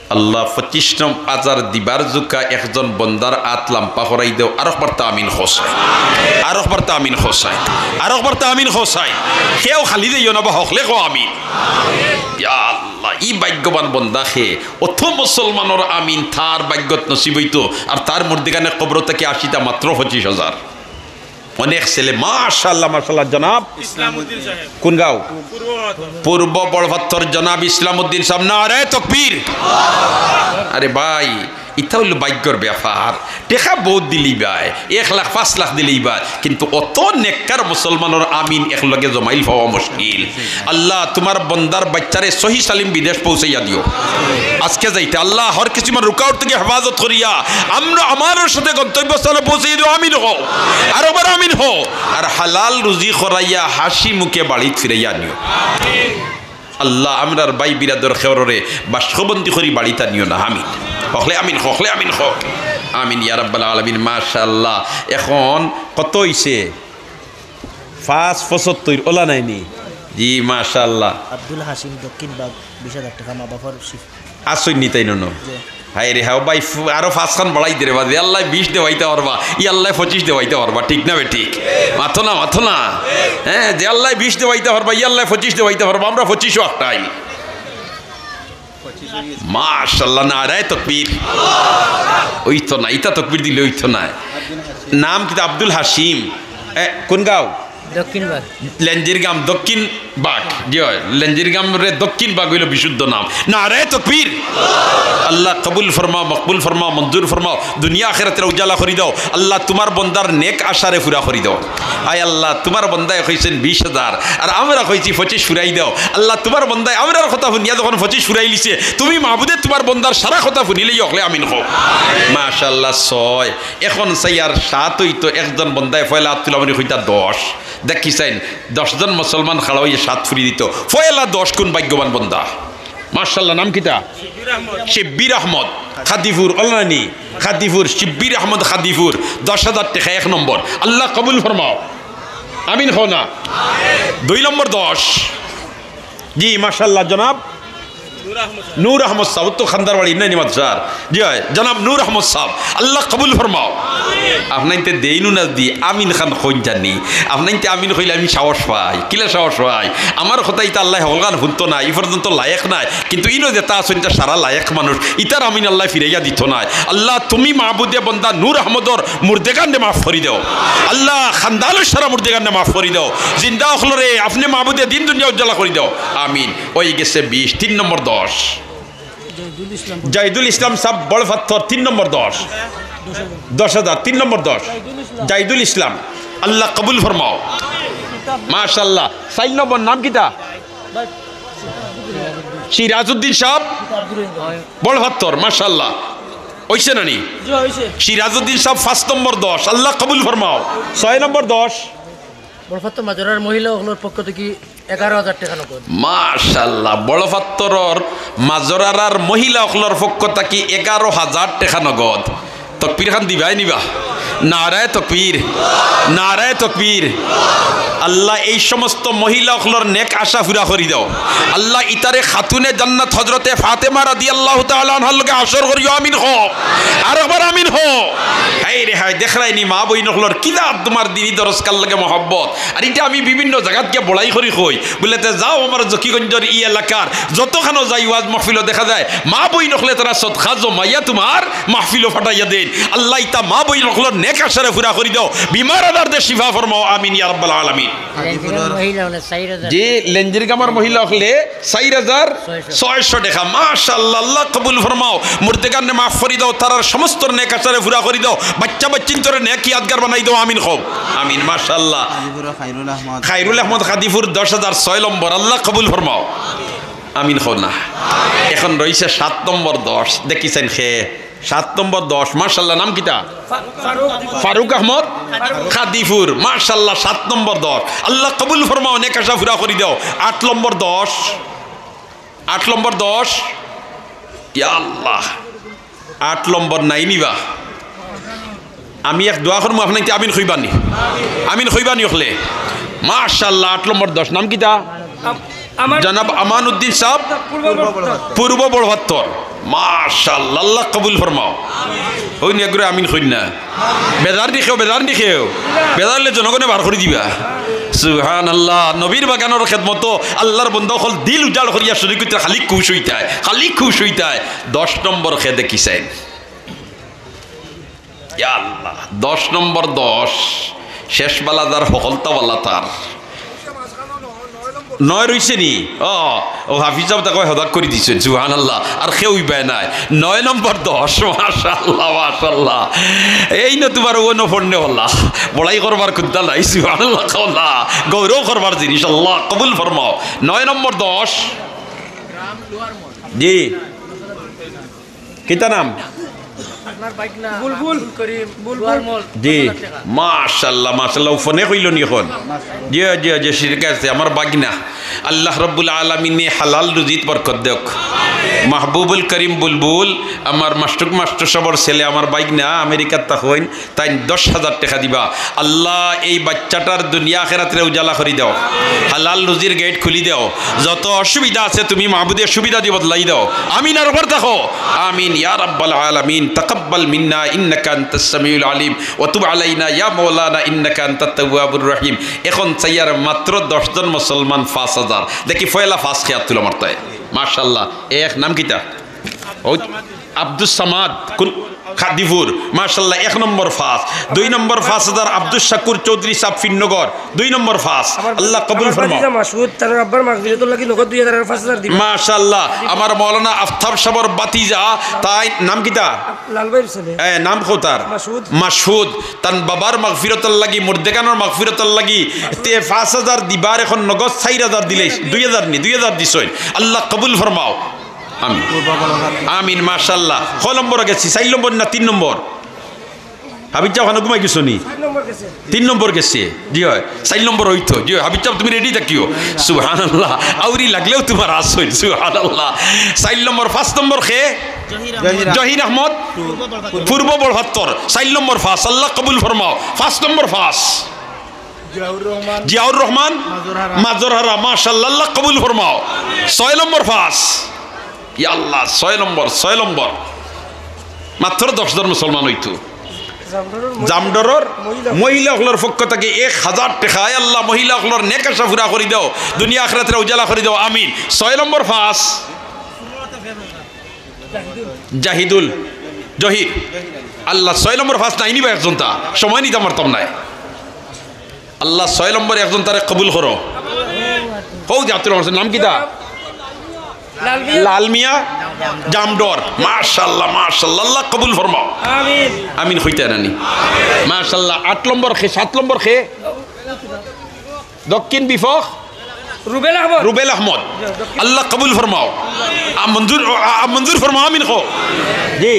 আল্লাহ, পঁচিশ নম-, হাজার দিবার জুকা একজন বন্দার আত লাম্বা করাই দেও। আরক বার্তা আমিন কও চাই। আরক বার্তা আমিন কও চাই। আরক বার্তা আমিন কও চাই। কেউ খালি দেইও না বা হকলে কও আমিন। ইয়া আল্লাহ, ই ভাগ্যবান বন্দা কে, অত মুসলমানর আমিন তার ভাগ্যত নসিব অইতো, আর তার মুর্দেগানে কবর থাকি আসিতা মাত্র পঁচিশ হাজার। অনেক ছেলে, মাশাআল্লাহ, মাশাআল্লাহ, জনাব। ইসলামউদ্দিন সাহেব। কুন গাঁও? পূর্ব বড়ফাত্তর। পূর্ব বড়ফাত্তর জনাব ইসলামউদ্দিন সাহেব, নারায়ে তকবীর। আরে ভাই, ইতা অইলো ভাগ্যর ব্যাপার। টেকা বউত দিলেই বায়, এক লাখ, পাঁচ লাখ দিলেই বায়, কিন্তু অত নেককার মুসলমানর আমিন একলগে জমাইল পাওয়া মুশকিল। আল্লাহ, তুমার বন্দার বাইচ্চারে সহি সালিম বিদেশ পৌঁছাইয়া দিও। আজকে যাইতে আল্লাহ হর কিসিমর রুকাওয়াট থাকি হেফাজত করিয়া আমরা আমার সাথে গন্তব্যস্থলে পৌঁছাইয়া দিও। আমিন কও। আরকবার আমিন কও। আর হালাল রুজি করাইয়া হাসি মুখে বাড়িত ফিরাইয়া নিও। আল্লাহ, আমরার ভাই বিরাদর কেউররে বাসবন্দি করি বাড়িত আনিও না। আমিন। হকলে আমিন, হকলে আমিন কও। আমিন ইয়া রাব্বাল আলামিন। মাশাআল্লাহ। এখন কত অইছে? পাঁচ পঁচাত্তর, অলা নাইনি? জি, মাশাআল্লাহ। আব্দুল হাসিম দক্ষিণ বাগ, বিশ হাজার টেকা মা বাবার শিফ। আছইন নি তাইন অনো? জি। হায় রে, হাও ভাই, ফু-, আরো পাঁচখান বাড়াই দে রে বা, যে আল্লায় বিশ দেওয়াইতা পারবা, ই আল্লায় পঁচিশ দেওয়াইতা পারবা, ঠিক না বেঠিক? মাতো না, মাতো না। হ্যাঁ, যে আল্লায় বিশ দেওয়াইতা পারবা, ই আল্লায় পঁচিশ দেওয়াইতা পারবা, আমরা পঁচিশও আটকাই। মাশাআল্লাহ, নারায়ে তকবীর। অইতো না, ইতা তকবীর দিলে অইতো না। নাম কিতা? আব্দুল হাসিম। এ, কুন গাঁও? দক্ষিণ বাগ। লেঞ্জিরগাম দক্ষিণ বাগ। জি অয়, লেঞ্জিরগামরে দক্ষিণ বাগ অইলো বিশুদ্ধ নাম। নারায়ে তকবীর। আল্লাহ কবুল ফরমাও, মকবুল ফরমাও, মঞ্জুর ফরমাও, দুনিয়া আখিরাতরে উজালা করি দেও। আল্লাহ তুমার বন্দার নেক আশারে পুরা করি দেও। আয় আল্লাহ, তুমার বন্দায় কইছইন বিশ হাজার, আর আমরা কইছি পঁচিশ পুরাই দেও। আল্লাহ তুমার বন্দায় আমরার কথা হুনিয়া যখন পঁচিশ পুরাইলিছে, তুমি মাবুদে তুমার বন্দার সারা কথা হুনিলাইও, হকলে আমিন কও। মাশাআল্লাহ, ছয়। এখন চাইয়ার সাত অইতো, একজন বন্দায় পয়লা আত তুলা মনে কইতা দশ। দেখিছইন, দশ জন মুসলমান খাড়া অইয়া সাত ফুরি দিতো। পয়লা দশ কোন ভাগ্যবান বন্দা? মাশাআল্লাহ, নাম কিতা? শিব্বির আহমদ, কাদিপুর, অলা নানি? কাদিপুর, শিব্বির আহমদ কাদিপুর, দশ হাজার টেকা, এক নম্বর। আল্লাহ কবুল ফরমাও। আমিন কও না? দুই নম্বর দশ। জি, মাশাআল্লাহ, জনাব নূর আহমদ সাব, তো খান্দার বাড়ি নাই নি মাদ্রাসার। জি অয়, জনাব নূর আহমদ সাব, আল্লাহ কবুল ফরমাও। আপনাইনতে দেইনু না দি আমিন খান কইন জানি। আপনাইনতে আমিন কইলে আমি সাহস পাই। কিলা সাহস পাই? আমার কথা ইতা আল্লায় হকলখান হুনতো নায়, ই পর্যন্ত লায়েক নায়। কিন্তু ইনো যেতা আছইন, ইতা সারা লায়েক মানুষ। ইতার আমিন আল্লায় ফিরাইয়া দিতো নায়। আল্লাহ, তুমি মাবুদে বন্দা নূর আহমদর মুর্দেগানরে মাফ করি দেও। আল্লাহ, খান্দানর সারা মুর্দেগানরে মাফ করি দেও। জিন্দা অকলরে আপনে মাবুদে দিন দুনিয়া উজালা করি দেও। আমিন। অই গেছে বিশ, তিন নম্বর দশ। জাহিদুল ইসলাম সাব বড় পাত্থর, তিন নম্বর দশ। দশ হাজার, তিন নম্বর দশ। জাহিদুল ইসলাম, আল্লাহ কবুল ফরমাও। মাশাআল্লাহ। চাইর নম্বর নাম কিতা? সিরাজউদ্দিন সাব বড় পাত্থর, মাশাআল্লাহ। অইছে না নি? সিরাজউদ্দিন সাব পাঁচ নম্বর দশ, আল্লাহ কবুল ফরমাও। ছয় নম্বর দশ। বড় পাত্থর মাজরার মহিলা অকলর পক্ষ থাকি এগারো হাজার টেকা নগদ। মাশাআল্লাহ, বড় পাত্থরর মাজরার মহিলা অকলর পক্ষ থাকি এগারো হাজার টেকা নগদ। তকবীর খান দিবায় নিবা? নারায়ে তকবীর, নারায়ে তকবীর। আল্লাহ, এই সমস্ত মহিলা অকলর নেক আশা পুরা করি দেও। আল্লাহ, ইতারে খাতুনে জান্নাত হযরতে ফাতেমা রাদিয়াল্লাহু তাআলা আনহার লগে হাশর করিও। আমিন কও। আরেকবার আমিন কও। হায়রে হায়, দেখরায়নি মা বইন অকলর কিলা তুমার দিনি দরসগার লগে মহব্বত। আর ইটা আমি বিভিন্ন জাগাত গিয়া বড়াই করি কই, বুলে, "তে যাও আমার জকিগঞ্জর ই এলাকার যতখানো যাই ওয়াজ মাহফিলো দেখা যায়, মা বইন অকলে তারা সদকা জমাইয়া তুমার মাহফিলো ফাটাইয়া দেইন।" আল্লাহ, ইতা মা বইন অকলর নেক আশারে পুরা করি দেও, বিমার আজারদের শিফা ফরমাও, আমিন ইয়া রাব্বাল আলামিন। লেঞ্জিরগামর মহিলা অকলে চাইর হাজার। জি, লেঞ্জিরগামর মহিলা অকলে চাইর হাজার ছয়শো। ছয়শো টেকা। মাশাআল্লাহ, আল্লাহ কবুল ফরমাও। মুর্দেগানরে মাফ করি দেও, তারার সমস্ত নেক আশারে পুরা করি দেও। বাচ্চা বাচ্চিন্তরে নেক ইয়াদগার বানাই দেও। আমিন কও। আমিন। মাশাআল্লাহ। কাদিপুর খাইরুল আহমদ। খাইরুল আহমদ কাদিপুর দশ হাজার ছয় নম্বর। আল্লাহ কবুল ফরমাও। আমিন কও না। এখন রইছে সাত নম্বর দশ। দেখিছইন খে? সাত নম্বর দশ। মাশাআল্লাহ, নাম কিতা? ফারুক আহমদ কাদিপুর। মাশাআল্লাহ, সাত নম্বর দশ। আল্লাহ কবুল ফরমাও, নেক আশা পুরা করি দেও। আট নম্বর দশ। আট নম্বর দশ। ইয়া আল্লাহ, আট নম্বর নাই নিবা? আমি এক দোয়া করমু, আপনাইনতে আমিন কইবানি? আমিন কইবানি অকলে? মাশাআল্লাহ, আট নম্বর দশ। নাম কিতা? জনাব আমানউদ্দিন সাব, পূর্ব বড় পাত্থর। মাশাআল্লাহ, আল্লাহ কবুল ফরমাও। অউ নি এগুরে আমিন কইন না। বেজার নি কেউ, বেজার নি কেউ। বেজার অইলে জনগণে বার করি দিবা। সুবহানাল্লাহ। নবীর বাগানর খেদমতো আল্লাহর বন্দা অকল দিল উজাড় করিয়া শরিক অইতা, খালি খুশ অইতায়, খালি খুশ অইতায়। দশ নম্বর খে দেখিছইন। ইয়া আল্লাহ, দশ নম্বর দশ, শেষ বালা যার, হকলতা বালা তার। নয় রইছে নি? ও, ও হাফিজ সাব তাকে হদাক করি দিছইন, সুবহানাল্লাহ। আর কেউ ইবায় নাই। নয় নম্বর দশ, মাশাআল্লাহ, মাশাআল্লাহ। এই না তুমার ও নফরনে হলা, বড়াই করবার কুদ্দা নাই, সুবহানাল্লাহ, কওলা, গৌরব করবার জিনিস, আল্লাহ কবুল ফরমাও। নয় নম্বর দশ। জি। কিতা নাম? বুলবুল। জি, মাশাআল্লাহ, মাশাআল্লাহ, ফোনে কইলো নি অখন? জি, জি, জি, ঠিক আছে, আমার বাগনা। আল্লাহ রব্বুল আলামিনে হালাল রুজিত বরকত দেউক। মাহবুবুল করিম বুলবুল, আমার মাস্টুক মাস্টর সাবর ছেলে, আমার বাগনা, আমেরিকাত থাকইন, তাইন দশ হাজার টেকা দিবা। আল্লাহ, এই বাচ্চাটার দুনিয়া আখেরাতরে উজালা করি দেও, হালাল রুজির গেট খুলি দেও, যত অসুবিধা আছে তুমি মাবুদে সুবিধা দি বদলাই দেও। আমিন, আর একবার থাকো, আমিন ইয়া রাব্বাল আলামিন। তাকাব্বাল মিন্না ইন্নাকা আনতাস সামিউল আলিম ওয়া তুব আলাইনা ইয়া মাওলানা ইন্নাকা আনতাত তাওয়াবুর রহিম। এখন চাইয়ার মাত্র দশ জন মুসলমান পাঁচ হাজার। দেখি পয়লা পাঁচ কে আত তুলা মারতায়। মাশাআল্লাহ। এক নাম কিতা? ও আব্দুস সামাদ। কোন খাদিপুর, মাশাআল্লাহ, এক নম্বর পাঁচ। দুই নম্বর পাঁচ হাজার আব্দুস শাকুর চৌধুরী সাব ফিরনগর, দুই নম্বর পাঁচ। আল্লাহ কবুল ফরমাও। ভাতিজা মাসুদ, তার আব্বার মাগফিরাতর লাগি নগদ দুই হাজার আর পাঁচ হাজার দিবা। মাশাআল্লাহ, আমার মাওলানা আফতাব সাবর ভাতিজা, তাই নাম কিতা? লাল ভাইর ছেলে। এ, নাম কও তার? মাসুদ। মাসুদ, তান বাবার মাগফিরাতর লাগি, মুর্দেগানর মাগফিরাতর লাগি, তে পাঁচ হাজার দিবার, এখন নগদ চাইর হাজার দিলে, দুই হাজার নি, দুই হাজার দিছইন। আল্লাহ কবুল ফরমাও। আমিন। আমিন, মাশাআল্লাহ। কয় নম্বর গেছি? চাইর নম্বর না তিন নম্বর? হাবিব সাব, ওখানো ঘুমাই গেছো নি? তিন নম্বর গেছে। জি অয়, চাইর নম্বর অইতো। জি অয়, হাবিব সাব, তুমি ready থাকিও। সুবহানাল্লাহ। আউরি লাগলেও তুমার আছইন। সুবহানাল্লাহ। চাইর নম্বর, পাঁচ নম্বর কে? জহির আহমদ। পূর্ব বড়হাত্তর। চাইর নম্বর পাঁচ। আল্লাহ কবুল ফরমাও। পাঁচ নম্বর পাঁচ। জিয়াউর রহমান। জিয়াউর রহমান। মাজরহারা। মাজরহারা, মাশাআল্লাহ, আল্লাহ কবুল ফরমাও। ছয় নম্বর পাঁচ। ইয়া আল্লাহ, ছয় নম্বর, ছয় নম্বর। মাত্র দশ জন মুসলমান অইতো। জামডরর মহিলা অকলর পক্ষ থাকি এক হাজার টেকা। আয় আল্লাহ, মহিলা অকলর নেক আশা পুরা করি দেও, দুনিয়া আখিরাতরে উজালা করি দেও, আমিন। ছয় নম্বর পাঁচ। জাহিদুল, জহির। আল্লাহ, ছয় নম্বর পাঁচ নাইনি বা একজন তা, সময় নিতাম পারতাম নায়। আল্লাহ, ছয় নম্বর একজন তারে কবুল করো। হউ যে আব্দুর রহমান, নাম কিতা? লাল মিয়া। লাল মিয়া জামডর। মাশাআল্লাহ, মাশাআল্লাহ, আল্লাহ কবুল ফরমাও। আমিন। আমিন কইতা নানি? মাশাআল্লাহ। আট নম্বর কে? সাত নম্বর কে? দক্ষিণ বিফক? রুবেল আহমদ। রুবেল আহমদ। আল্লাহ কবুল ফরমাও। আ, মঞ্জুর, আ, আ, মঞ্জুর ফরমাও, আমিন কও। জি।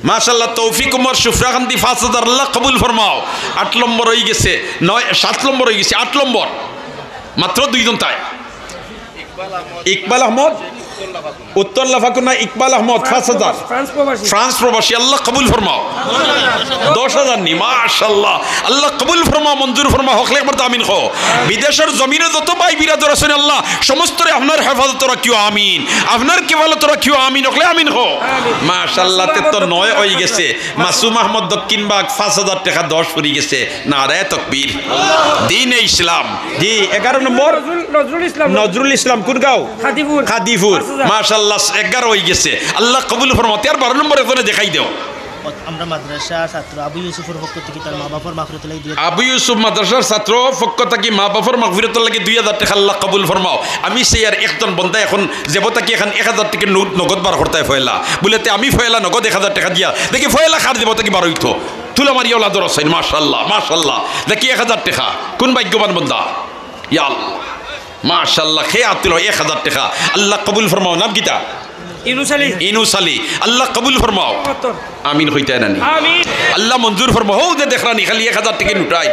মাশাআল্লাহ, তৌফিক উমর সুফরাকান্দি, পাঁচ হাজার, আল্লাহ কবুল ফরমাও। আট নম্বর অই গেছে, নয়, সাত নম্বর অই গেছে, আট নম্বর। মাত্র দুইজন তাই। ইকবাল আহমদ, উত্তর লাফাকুনা, ইকবাল আহমদ, পাঁচ হাজার। ফ্রান্স প্রবাসী। ফ্রান্স প্রবাসী, আল্লাহ কবুল ফরমাও। দশ হাজার নি, মাশাআল্লাহ। আল্লাহ কবুল ফরমাও, মঞ্জুর ফরমাও, হকলে একবার তো আমিন কও। বিদেশর জমিনো যত ভাই বিরাদর আছইন, আল্লাহ সমস্তরে আপনার হেফাজতো রাখিও, আমিন। আপনার কেফালতো রাখিও, আমিন। হকলে আমিন কও। মাশাআল্লাহ, তে তো নয় অই গেছে। মাসুম আহমদ দক্ষিণ বাগ, পাঁচ হাজার টেকা, দশ পড়ি গেছে। নারায়ে তকবীর। দ্বীনে ইসলাম। জি, এগারো নম্বর। নজরুল, নজরুল ইসলাম। নজরুল ইসলাম, কুন গাঁও? খাদিপুর। খাদিপুর। পাঁচ হাজার। মাশাআল্লাহ, এগারো অই গেছে। আল্লাহ কবুল ফরমাও। তে আর বারো নম্বর একজনে দেখাই দেও। আমরা মাদ্রাসা ছাত্র আবু ইউসুফর পক্ষ থাকি তার মা বাপর মাগফিরাতর লাগি দুই হাজার। আবু ইউসুফ মাদ্রাসার ছাত্র পক্ষ থাকি মা বাপর মাগফিরাতর লাগি দুই হাজার টেকা, আল্লাহ কবুল ফরমাও। আমি চাইয়ার একজন বন্দা এখন যেবো থাকি এখন এক হাজার টেকা নোট নগদ বার করতায় পয়লা। বুলে, তে আমি পয়লা নগদ এক হাজার টেকা দিয়া দেখি পয়লা কার যেবো থাকি বার অইতো। তুলা মারিয়া ওলা ধরছইন, মাশাআল্লাহ, মাশাআল্লাহ। দেখি এক হাজার টেকা, কুন ভাগ্যবান বন্দা? ইয়া আল্লাহ, মাশাআল্লাহ, কে আত তুলো এক হাজার টেকা, আল্লাহ কবুল ফরমাও। নাম কিতা? ইনুস আলী। ইনুস আলী, আল্লাহ কবুল ফরমাও। আমিন কইতায় নানি? আমিন। আল্লাহ মঞ্জুর ফরমাও। হউ যে দেখরানি খালি এক হাজার টেকা নোটাই।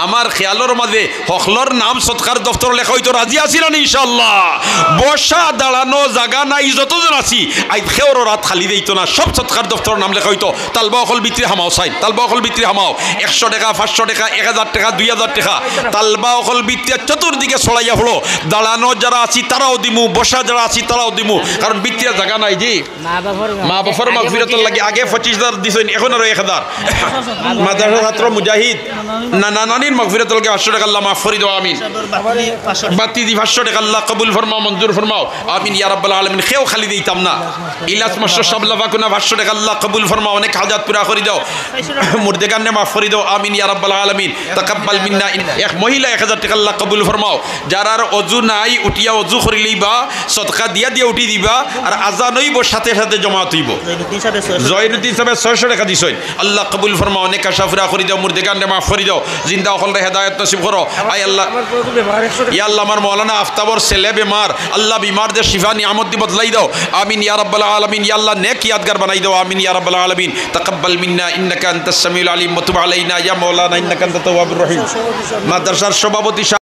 আমার খেয়ালর মাঝে হকলর নাম সদকার দফতর লেখা অইতো, রাজি আছি নানি ইনশাআল্লাহ? বসা দাঁড়ানো জাগা নাই, যতজন আছি, আইজ কেউরও আত খালি যাইতো না, সব সদকার দফতরর নাম লেখা অইতো। তালবা অকল ভিতরে হামাও চাইন, তালবা অকল ভিতরে হামাও। একশো টেকা, পাঁচশো টেকা, এক হাজার টেকা, দুই হাজার টেকা, তালবা অকল ভিতরে চতুর্দিকে ছড়াইয়া পড়ো। দাঁড়ানো যারা আছি তারাও দিমু, বসা যারা আছি তারাও দিমু, কারণ ভিতরে জাগা নাই। জি। মা বাপর মা বাপর মাগফিরাতর লাগি আগে পঁচিশ হাজার দিছইন, এখন আরো এক হাজার। মাদ্রাসা ছাত্র মুজাহিদ, নানা নানির মাগফিরাতর লাগি পাঁচশো টেকা, আল্লাহ মাফ করি দেও, আমিন। বাতি দি পাঁচশো টেকা, আল্লাহ কবুল ফরমাও, মঞ্জুর ফরমাও, আমিন ইয়া রাব্বাল আলামিন। কেউ খালি দিতাম না। ইলাস মাস্টার সাব লাফাকুনা, পাঁচশো টেকা, আল্লাহ কবুল ফরমাও, অনেক হাজাত পুরা করি দেও, মুর্দেগানরে মাফ করি দেও, আমিন ইয়া রাব্বাল আলামিন। তাকাব্বাল মিন্না ইন-, এক মহিলা এক হাজার টেকা, আল্লাহ কবুল ফরমাও। যারার অজু নাই, উঠিয়া অজু করি লইবা, সদকা দিয়া দিয়া উঠি দিবা, আর আজান অইবো, সাথে সাথে জমাত অইবো। জয়নুদ্দিন সাহেব ছয়শো টেকা দিছইন। আল্লাহ কবুল ফরমাও, অনেক আশা পুরা করি দেও, মুর্দেগানরে মাফ করি দেও, জিন্দা অকলরে হেদায়েত নসিব করো। আয় আল্লাহ, আমার পুরো বেমার, একশো টেকা। ইয়া আল্লাহ, আমার মাওলানা আফতাবর ছেলে বেমার, আল্লাহ বিমাররে শিফা নিয়ামত দি বদলাই দেও। আমিন ইয়া রাব্বাল আলামিন। ইয়া আল্লাহ, নেক ইয়াদগার বানাই দেও। আমিন ইয়া রাব্বাল আলামিন। তাকাব্বাল মিন্না ইন্নাকা আনতাস সামিউল আলিম ওয়া তুব আলাইনা ইয়া মাওলানা ইন্নাকা আনতাত তাওয়াবুর রহিম। মাদ্রাসার সভাপতি সাহেব,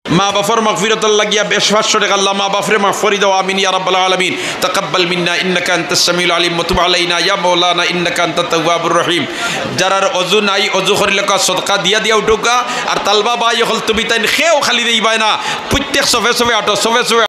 মা বাপর মাগফিরাতর লাগিয়া বেশ পাঁচশো টেকা, আল্লাহ মা বাপরে মাফ করি দেও। আমিন ইয়া রাব্বাল আলামিন। তাকাব্বাল মিন্না ইন্নাকা আনতাস সামিউল আলিম ওয়া তুব আলাইনা ইয়া মাওলানা ইন্নাকা আনতাত তাওয়াবুর রহিম। যারার অজু নাই, অজু করি লেখা, সদকা দিয়া দিয়া উঠুকা। আর তালবা ভাই অকল তুমি তাইন কেউ খালি দেইবায় না, প্রত্যেক সফে সফে আটো, সফে সফে